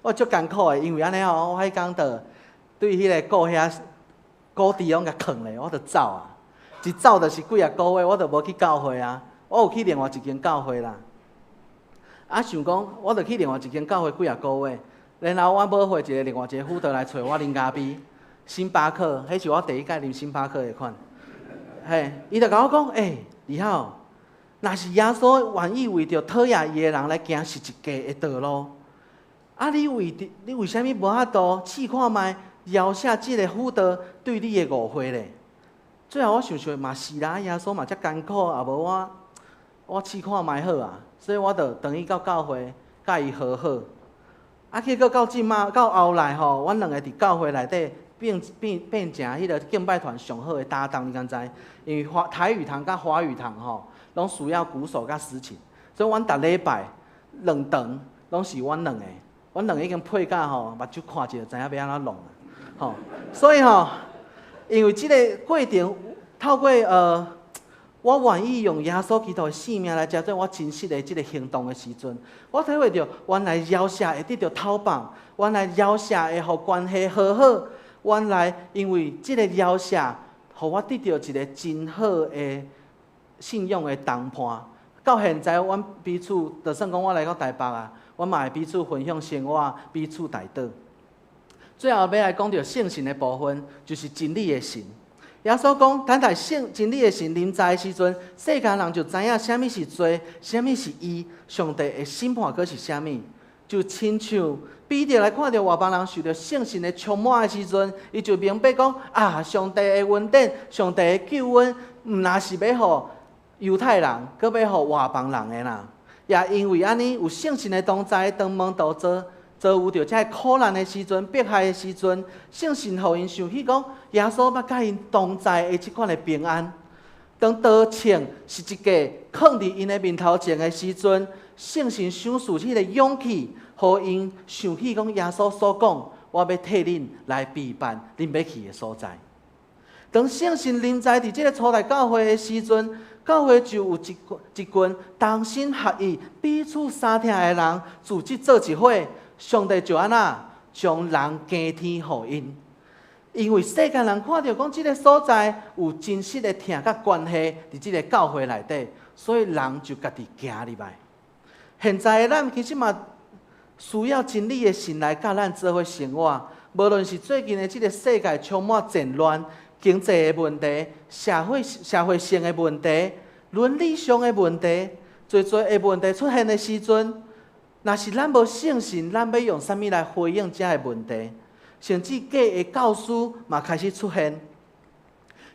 我足艱苦的，因為按呢吼，我彼工就對彼个鼓遐鼓池攏共囥咧，我就走啊！一走就是幾仔個月，我就無去教會啊。我有去另外一間教會啦。啊，想講我就去另外一間教會幾仔個月，然後阮母會一个另外一个輔導來揣我啉咖啡，星巴克，彼是我第一擺啉星巴克的款。嘿，伊就共我講，欸，李浩，若是耶穌願意為著討厭伊的人來行十字架的道路，啊，你為啥物無法度試看覓饒赦這个輔導對你的誤會咧？最後我想想嘛是啦，耶穌嘛遮艱苦，也無我，我試看覓好啊，所以我就轉去到教會，佮伊和好。啊，結果到這馬到後來吼，阮兩个佇教會內底變成彼个敬拜團上好的搭檔，你敢知？因為華台語堂佮華語堂吼，攏需要鼓手佮司琴，所以阮逐禮拜兩場攏是阮兩個，阮兩個已經配甲吼，目睭看者就知影欲按怎弄啊，吼，所以吼，因為這个過程，透過我願意用耶穌基督的性命來成做我真實的這个行動的時陣，我體會著原來饒赦會得著透放，原來饒赦會予關係和好，原來因為這个饒赦，予我得著一个真好的信仰的同伴。到現在，阮彼此，就算講我來到台北啊，阮嘛會彼此分享生活，彼此代禱。最後欲來講著聖神的部分，就是真理的神。耶穌講，等待聖真理的神臨在的時陣，世間人就知影啥物是罪，啥物是義，上帝的審判閣是啥物。就親像彼得來看著外邦人受著聖神的充滿的時陣，伊就明白講啊，上帝的恩典，上帝的救恩，毋若是欲予猶太人，閣欲予外邦人的啦。也因為按呢，有聖神的同在，當門徒遭遇著這个苦難的時陣、迫害的時陣，聖神予𪜶想起講，耶穌捌佮𪜶同在的這款的平安。當刀槍十字架囥佇𪜶的面頭前的時陣，聖神賞賜彼个勇氣，予𪜶想起講耶穌所講，我欲替恁來備辦恁欲去的所在。當聖神臨在佇這个初代教會的時陣，教會就有一群同心合意、彼此相疼的人組織做一伙。上帝就按怎將人加添予𪜶，因為世間人看著講這个所在有真實的疼佮關係佇這个教會內底，所以人就家己行入來。現在的咱其實嘛需要真理的神來佮咱做伙生活，無論是最近的這个世界充滿戰亂、經濟的問題、社會性的問題、倫理上的問題，濟濟的問題出現的時陣，若是咱無聖神，咱欲用啥物來回應這个問題？甚至假的教師嘛開始出現。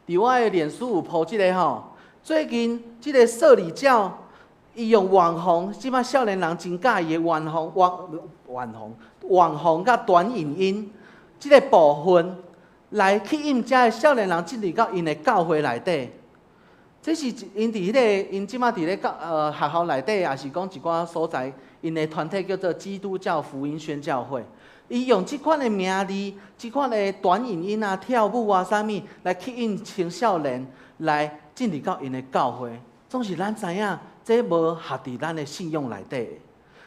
佇我的臉書有 po 這个吼，最近這个攝理教，伊用網紅，這擺少年人真佮意的網紅、網紅佮短影音這个部分，來吸引這个少年人進入到𪜶的教會內底。這是𪜶佇彼个，𪜶這擺佇咧教學校內底，抑是講一寡所在，𪜶的團體叫做基督教福音宣教會。伊用這款的名字、這款的短影音啊、跳舞啊啥物，來吸引青少年來進入到𪜶的教會。總是咱知影，這無合佇咱的信仰內底。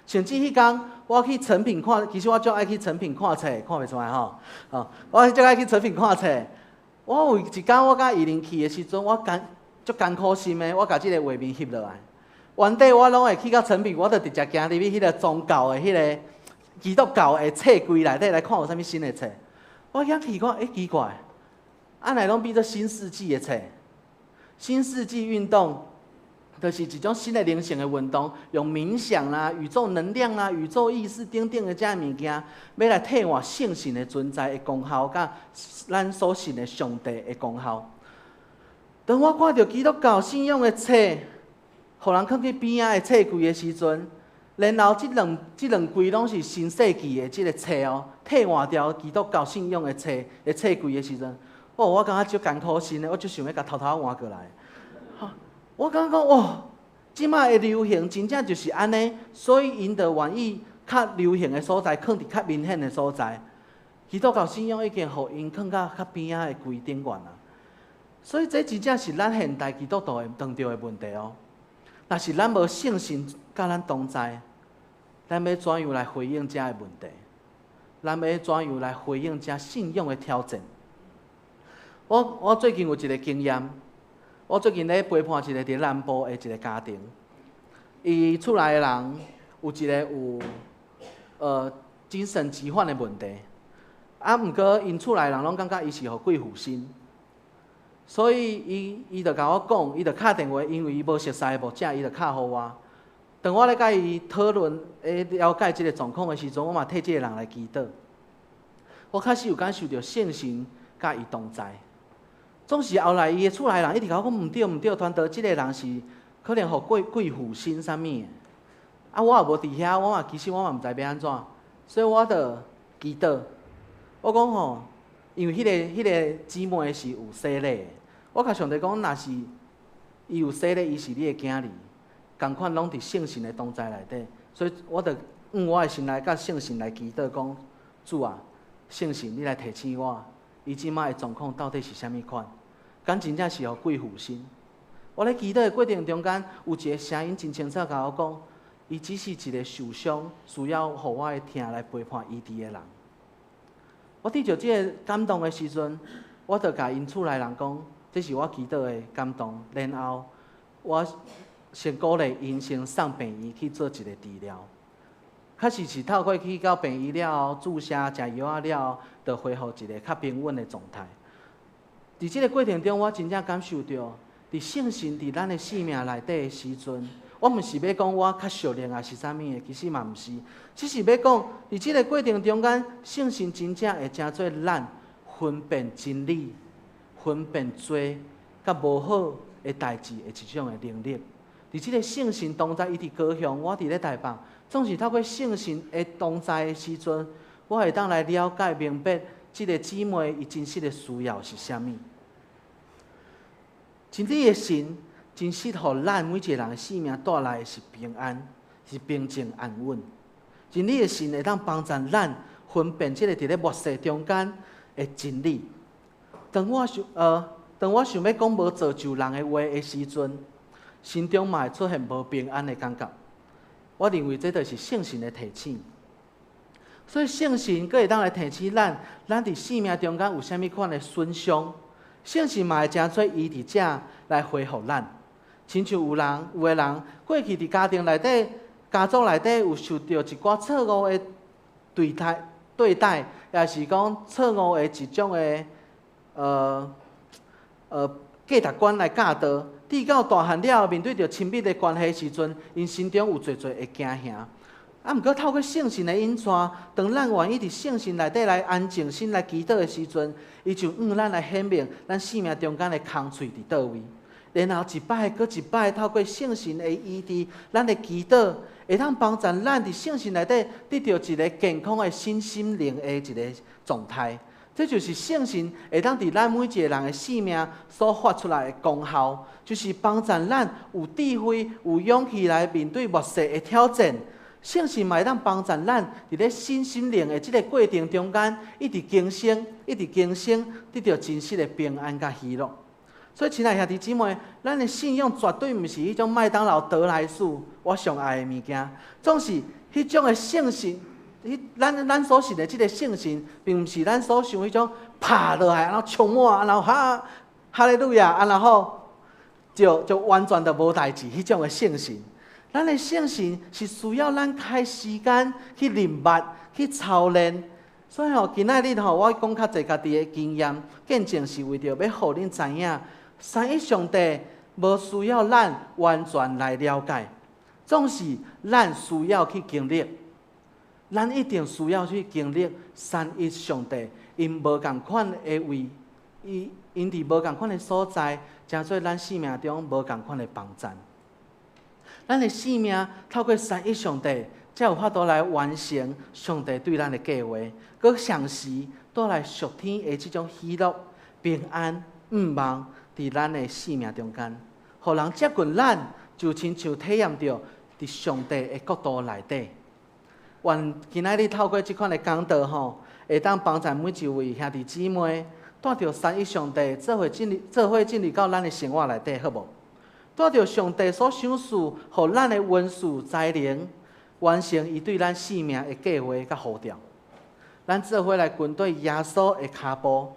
甚至彼工我去誠品看，其實我足愛去誠品看冊，看袂出來吼。哦，我足愛去誠品看冊。我有一工我佮伊玲去的時陣，我艱足艱苦心的，我共這个畫面翕落來。原底我攏會去到誠品，我就直接行入去彼个宗教的彼个基督教的冊櫃內底來看有啥物新的冊。我遐去看，欸，奇怪，啊哪會攏變做新世紀的冊？新世紀運動就是一種新的靈性的運動，用冥想啦、宇宙能量啦、宇宙意識等等的這物件，欲來替換聖神的存在的功效，佮咱所信的上帝的功效。當我看著基督教信仰的冊，予人囥去邊仔的冊櫃的時陣，然後這兩櫃攏是新世紀的這个冊哦，替換掉基督教信仰的冊的冊櫃的時陣，哦，我感覺足艱苦心的，我足想欲共偷偷換過來。我感覺講哇，這擺的流行真正就是按呢，所以𪜶就願意較流行的所在，囥佇較明顯的所在。基督教信仰已經予𪜶囥到較邊仔的櫃頂懸啊。所以這真正是咱現代基督徒會碰著的問題哦。若是咱無聖神佮咱同在，咱欲怎樣來回應這个問題？咱欲怎樣來回應這信仰的挑戰？我最近有一个經驗，我最近咧陪伴一个佇南部的一个家庭，伊厝內的人有一个有精神疾患的問題，啊，毋過𪜶厝內人攏感覺伊是予鬼附身。所以伊伊就共我講，伊就敲電話，因為伊無熟似的牧者，伊就敲予我。當我咧佮伊討論、咧了解這个狀況的時陣，我嘛替這个人來祈禱。我確實有感受著聖神佮伊同在。總是後來伊的厝內人一直共我講毋對毋對，傳道這个人是可能予鬼附身啥物的。啊，我也無佇遐，我嘛其實我嘛毋知欲按怎，所以我就祈禱。我講吼，因為彼个姊妹是有洗禮的，我共上帝講，若是伊有洗禮，伊是你的囝兒，仝款攏佇聖神的同在內底，所以我就用我的心來佮聖神來祈禱，講主啊，聖神你來提醒我，伊這擺的狀況到底是啥物款？敢真正是予鬼附身？我咧祈禱的過程中間，有一个聲音真清楚共我講，伊只是一个受傷，需要予我的疼來陪伴醫治的人。我得著這个感動的時陣，我就共𪜶厝內人講，這是我祈禱的感動。然後我先鼓勵𪜶先送病院去做一个治療。確實是透過去到病院了後，注射食藥仔了後，就恢復一个較平穩的狀態。佇這个過程中，我真正感受著，佇聖神佇咱的生命內底的時陣，我毋是欲講我較屬靈抑是啥物的，其實嘛毋是，只是欲講佇這个過程中間，聖神真正會成做咱分辨真理、分辨罪佮無好的代誌的一種的能力。佇這个聖神同在，伊佇高雄，我佇咧台北，總是透過聖神的同在的時陣，我會當來了解明白這个姊妹伊真實的需要是啥物。真理的神真實，予咱每一个人的生命帶來的是平安，是平靜安穩。真理的神會當幫助咱分辨這个佇咧末世中間的真理。當我想欲講無造就人的話的時陣，心中嘛會出現無平安的感覺。我認為這就是聖神的提醒。所以聖神閣會當來提醒咱，咱佇生命中間有啥物款的損傷，聖神嘛會成做醫治者來恢復咱。親像有人有的人過去佇家庭內底、家族內底有受著一寡錯誤的對待，抑是講錯誤的一種的價值觀來教導，直到大漢了後，面對著親密的關係時陣，𪜶心中有濟濟的驚嚇。啊，毋過透過聖神的引帶，當咱願意佇聖神內底來安靜心來祈禱的時陣，伊就向咱來顯明咱生命中間的空喙佇佗位。然後一擺閣一擺透過聖神的醫治，咱的祈禱會當幫助咱佇聖神內底得著一个健康的身心靈的一个狀態。這就是聖神會當佇咱每一个人的生命所發出來的功效，就是幫助咱有智慧、有勇氣來面對末世的挑戰。聖神嘛會當幫助咱佇咧身心靈的這个過程中間，一直更新、一直更新，得著真實的平安佮喜樂。所以，親愛兄弟姊妹，咱的信仰絕對毋是彼種麥當勞得來速，我上愛的物件，總是彼種的聖神。彼咱咱所信的這个聖神，並毋是咱所想彼種拍落來，然後充滿，然後哈哈利路亞，然後就完全就無代誌彼種的聖神。咱的聖神是需要咱開時間去認捌、去操練。所以吼，今仔日吼，我講較濟家己的經驗見證，是為著欲予恁知影，三一上帝無需要咱完全來了解，總是咱需要去經歷。咱一定需要去經歷三一上帝，𪜶無仝款的位，伊𪜶佇無仝款的所在，成做咱生命中無仝款的幫贊。咱的生命透過三一上帝，才有法度來完成上帝對咱的計劃，閣同時帶來屬天的這種喜樂、平安、向望，佇咱的生命中間，予人接近咱，就親像體驗著佇上帝的國度內底。願今仔日透過這款的講道吼，會當幫助每一位兄弟姊妹，帶著三一上帝做伙進入，做伙進入到咱的生活內底，好無？帶著上帝所賞賜予咱的恩賜才能，完成伊對咱生命的計劃佮呼召。咱做伙來跟綴耶穌的跤步，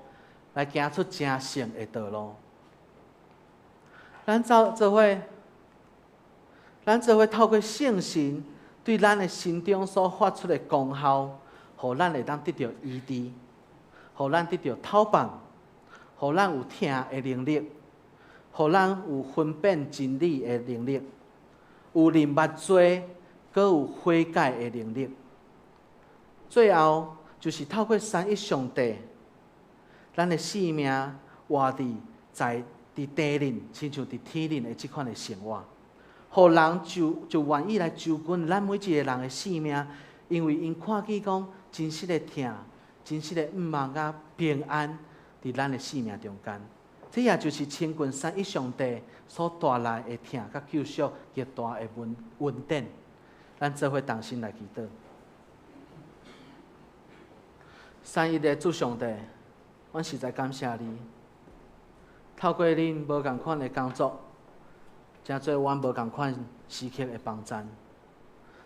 來行出成聖的道路。咱做伙透過聖神對咱的心中所發出的功效，予咱會當得著醫治，予咱得著透放，予咱有疼的能力，予咱有分辨真理的能力，有認捌罪，閣有悔改的能力。最後，就是透過三一上帝，咱的生命活佇在佇地輪，親像佇天輪的這款的生活。予人就願意來就近咱每一個人的生命，因為𪜶看見講真實的疼、真實的向望佮平安佇咱的生命中間。這也就是親近三一上帝所帶來的疼佮救贖極大的恩典。咱做伙同心來祈禱。三一的主上帝，阮實在感謝你，透過恁無仝款的工作，成做阮無仝款時刻的幫贊。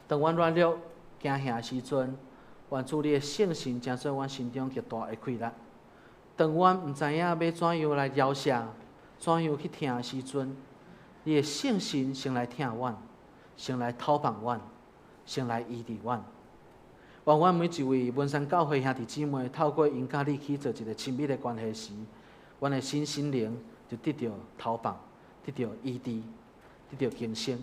當阮軟弱驚嚇的時陣，願主你的聖神成做阮心中極大的氣力。當阮毋知影欲怎樣來饒恕，怎樣去疼的時陣，你的聖神先來疼阮，先來透放阮，先來醫治阮。願阮每一位文山教會兄弟姊妹，透過𪜶佮你去做一个親密的關係時，阮的身心靈就得著投放，得著醫治，得著更新，予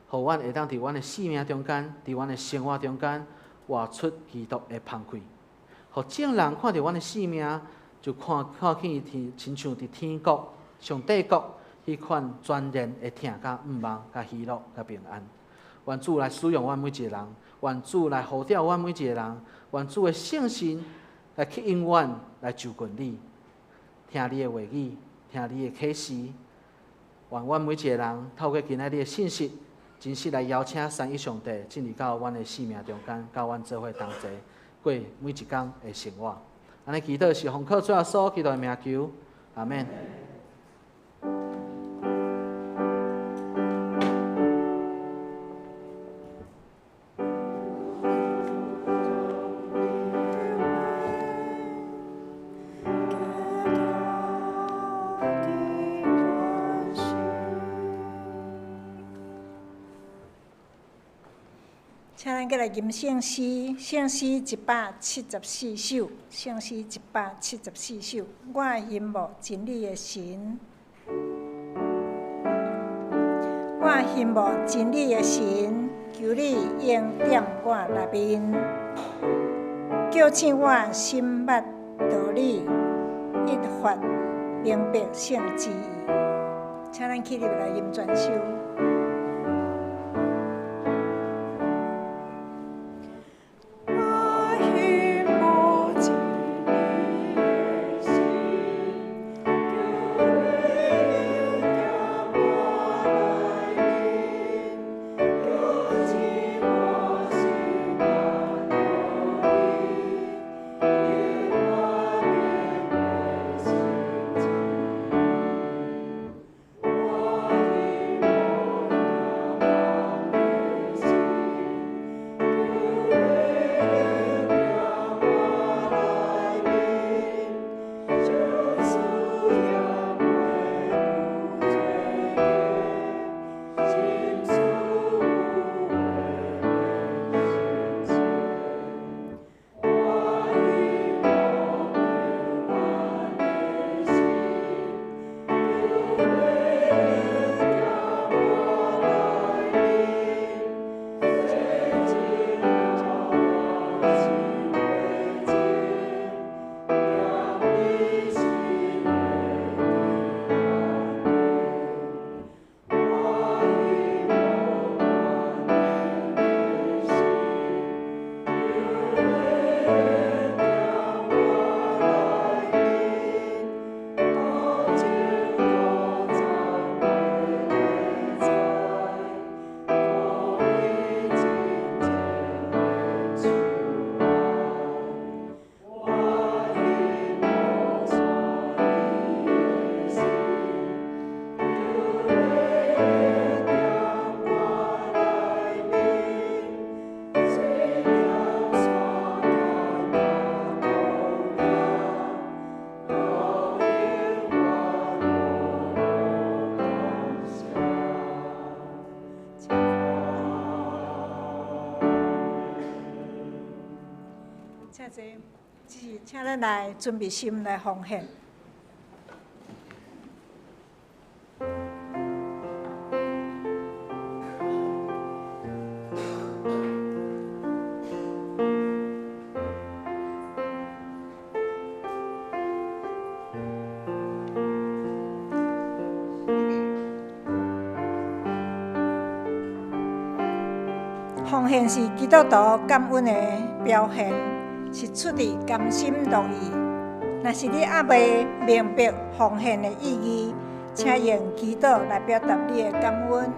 阮會當佇阮的生命中間，佇阮的生活中間，活出基督的芳氣，予眾人看著阮的生命，就看看見天，親像佇天國、上帝國彼款全然的疼佮向望、佮喜樂、佮平安。願主來使用阮每一个人，願主來呼召阮每一个人，願主的聖神來吸引阮來就近你，聽你的話語，聽你的啟示。願阮每一个人透過今仔日的信息，真實來邀請三一上帝進入到阮的生命中間，佮阮做伙同齊過每一工的生活。按呢祈禱是奉靠主耶穌基督的名求，阿們。請咱閣來吟聖詩，聖詩174首，聖詩174首。我欣慕真理的神，我欣慕真理的神，求你應點我內面，叫醒我心捌道理，一發明白聖旨意。請咱起立來吟全首。請坐，只是請咱來準備心來奉獻。奉獻是基督徒感恩的表現，是出自甘心樂意。若是你猶未明白奉獻的意義，請用祈禱來表達你的感恩。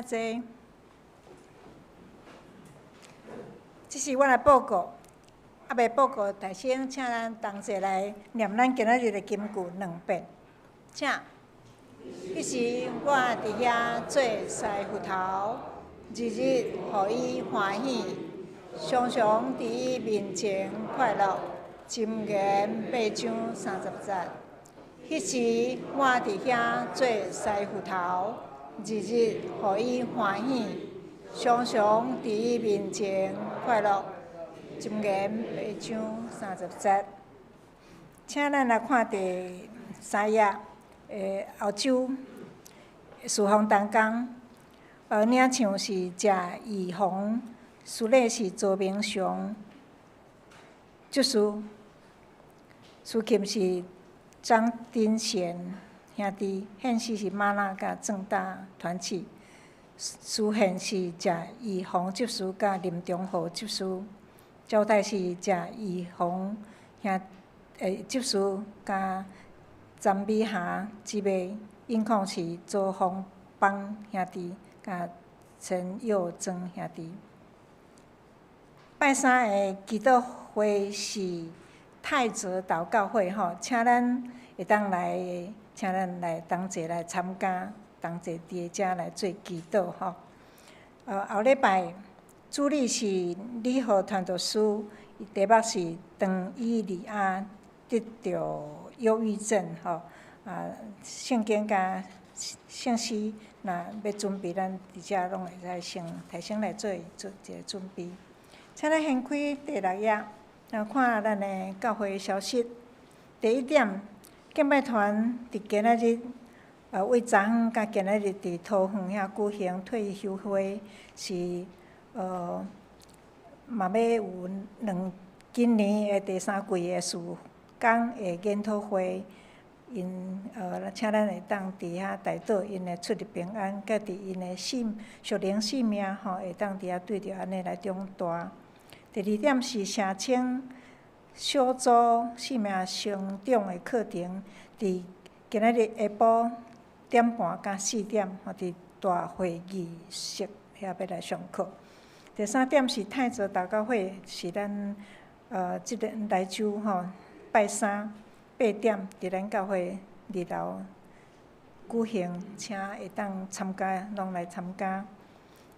請坐。這是阮的報告，猶未報告，大聲請咱同齊來念咱今仔日的金句兩遍，請。彼時我佇遐做師傅頭，日日予伊歡喜，常常佇伊面前快樂。箴言八章三十節。彼時我佇遐做師傅頭，日日予伊歡喜，常常佇伊面前快樂。箴言八章三十節。請咱來看第三頁。後周事奉同工，領唱是謝義宏，司禮是周明雄，執事司琴是張丁賢兄弟，獻詩是馬拉佮正大團契，司獻是謝義宏執事佮林中豪執事，招待是謝義宏兄執事佮詹美霞姊妹，音控是周宏邦兄弟佮陳佑珍兄弟。拜三的祈禱會是泰澤禱告會吼，請咱會當來，請咱來同齊來參加，同齊佇遮來做祈禱吼。後禮拜主禮是李和傳道師，題目是當以利亞得著憂鬱症吼，啊，聖經佮聖詩，若欲準備，咱佇遮攏會使先提先來做做一个準備。請咱掀開第六頁，來看咱的教會消息。第一點，敬拜團佇今仔日，為昨昏佮今仔日佇桃園遐舉行退休會，是嘛欲有兩今年的第三季的事工的研討會，𪜶請咱會當佇遐代禱𪜶的出入平安，佮佇𪜶的性屬靈性命吼，會當佇遐對著按呢來長大。第二點是社青小組生命成長的課程，佇今仔日下晡點半佮四點，吼，佇大會議室遐欲來上課。第三點是泰澤禱告會，是咱這个來週吼拜三八點佇咱教會二樓舉行，請會當參加，攏來參加。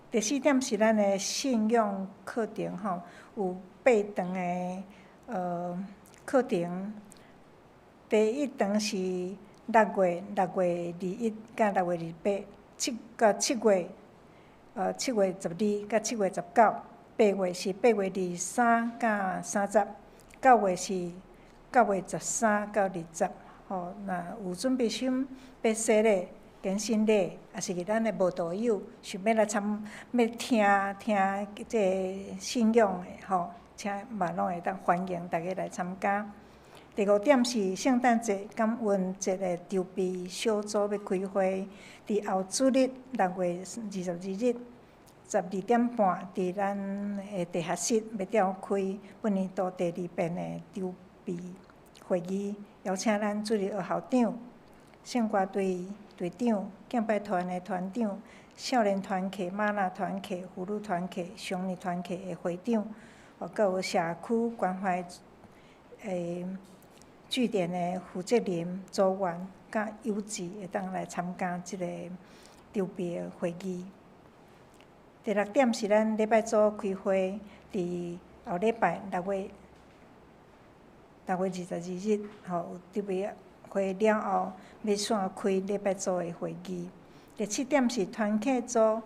第四點是咱的信仰課程吼，有八堂的課程。第一堂是六月6月21佮6月28，七到七月7月12佮7月19，八月是8月23佮30，九月是9月13到20。吼，若有準備心欲洗禮、堅振禮，抑是咱的慕道友想欲來參，欲聽聽這个信仰的吼，請嘛攏會當歡迎大家來參加。第五點是聖誕節感恩節的籌備小組欲開會，佇後主日6月22日12點半，佇咱的地下室欲召開本年度第二遍的籌備會議，邀請咱主日學校長、聖歌隊隊長、敬拜團的團長、少年團契、瑪納團契、婦女團契、少年團契的會長，閣有社區關懷據點的負責人、組員佮有志會當來參加這个籌備的會議。第六點是咱禮拜組開會，佇後禮拜6月22日，吼，有籌備會了後，欲紲開禮拜組的會議。第七點是團契組，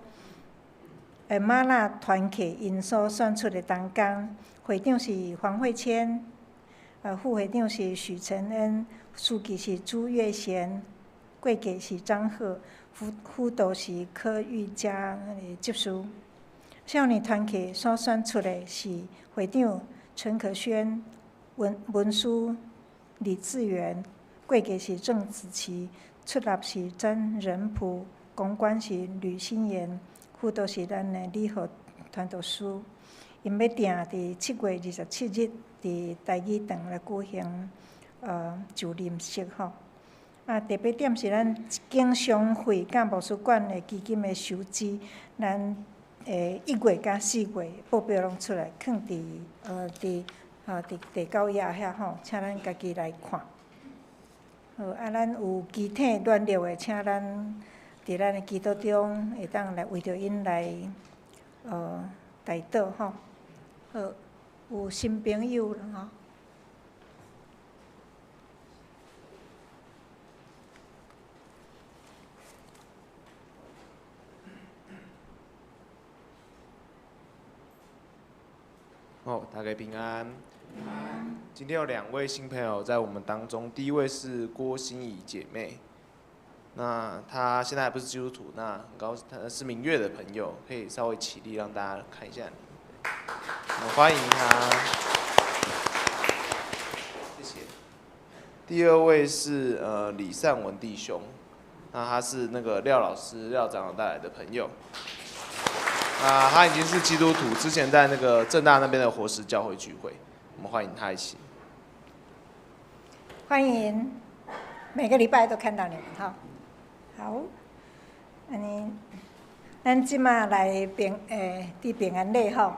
瑪納團契𪜶所選出的同工，會長是黃慧謙，副會長是許承恩，書記是朱月賢，會計是張赫，輔導是柯玉佳執事。少年團契所選出的是會長陳可軒、文書李志遠，會計是鄭子琪，出納是詹仁璞，公關是呂新妍，輔導是咱的李和傳道師。𪜶欲定佇7月27日佇台語堂來舉行就任式吼。啊，第八點是咱一間商會佮牧師館的基金的收支，咱1月佮4月報表攏出來，囥佇第九頁遐吼，請咱家己來看。好，啊，咱有肢體軟弱的，請咱佇咱的祈禱中會當來為著𪜶來代禱吼。好，有新朋友了吼。哦，大家平安。今天有兩位新朋友在我們當中，第一位是郭心怡姐妹，那她現在還不是基督徒，那很高興她是明月的朋友，可以稍微起立讓大家看一下你，我們歡迎她，謝謝。第二位是李善文弟兄，那他是那個廖老師廖長老帶來的朋友。啊，他已經是基督徒，之前在那個政大那邊的活石教會聚會，我們歡迎他一起。歡迎，每個禮拜都看到你們哈。好，按呢，咱這馬來佇平安禮吼。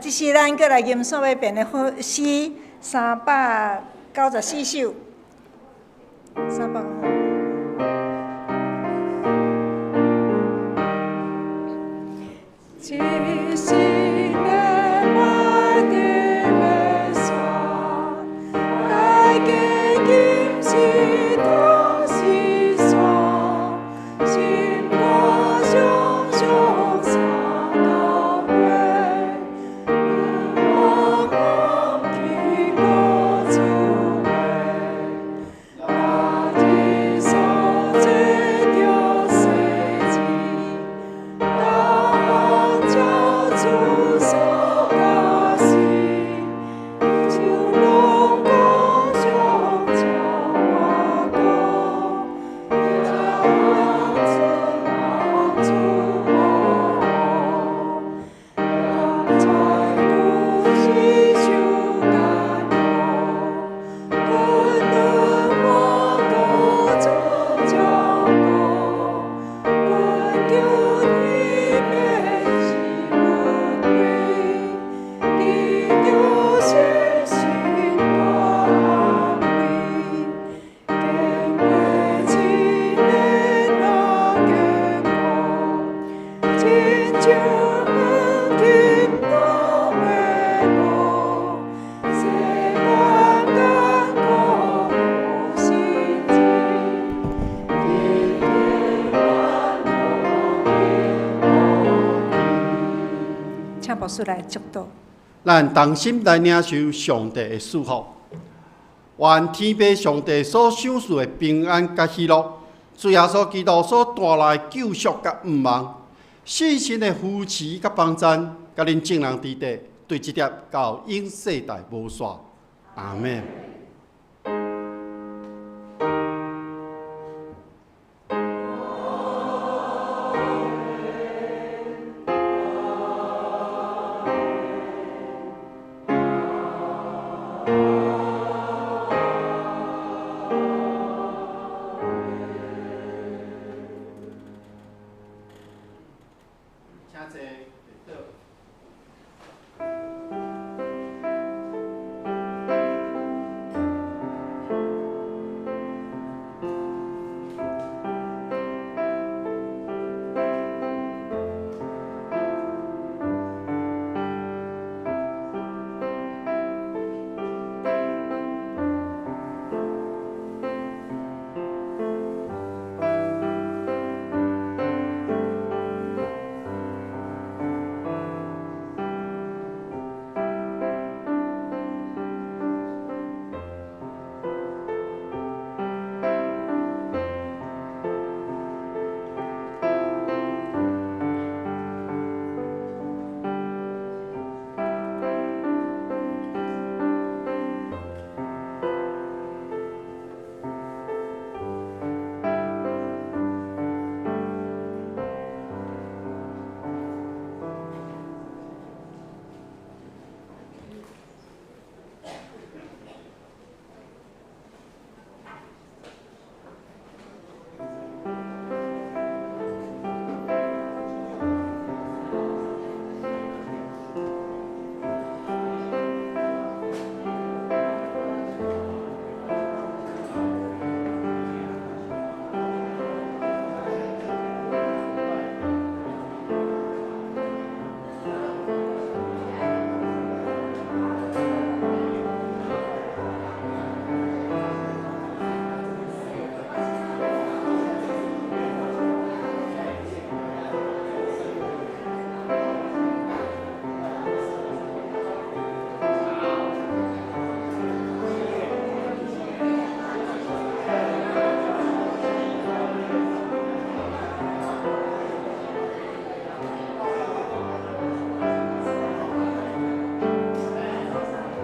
這是咱閣來吟誦欲遍的詩394首，三百。一生的愛佇欲煞，大家今是同是煞，心肝常常三角花，毋通放棄孤注的，若日牧師來祝禱。咱同心來領受上帝的祝福，願天父上帝所賞賜的平安佮喜樂，主耶穌基督所帶來的救贖佮盼望，聖神的扶持佮幫贊，佮恁眾人佇底，對這粒到永世代無煞。阿們。請坐。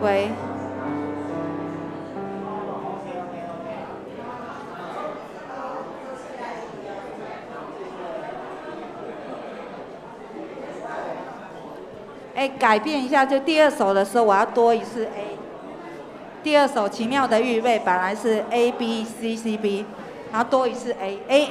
喂。哎，改變一下，就第二首的時候，我要多一次 A。第二首《奇妙的預備》本來是 A B C C B，然後多一次 A A A。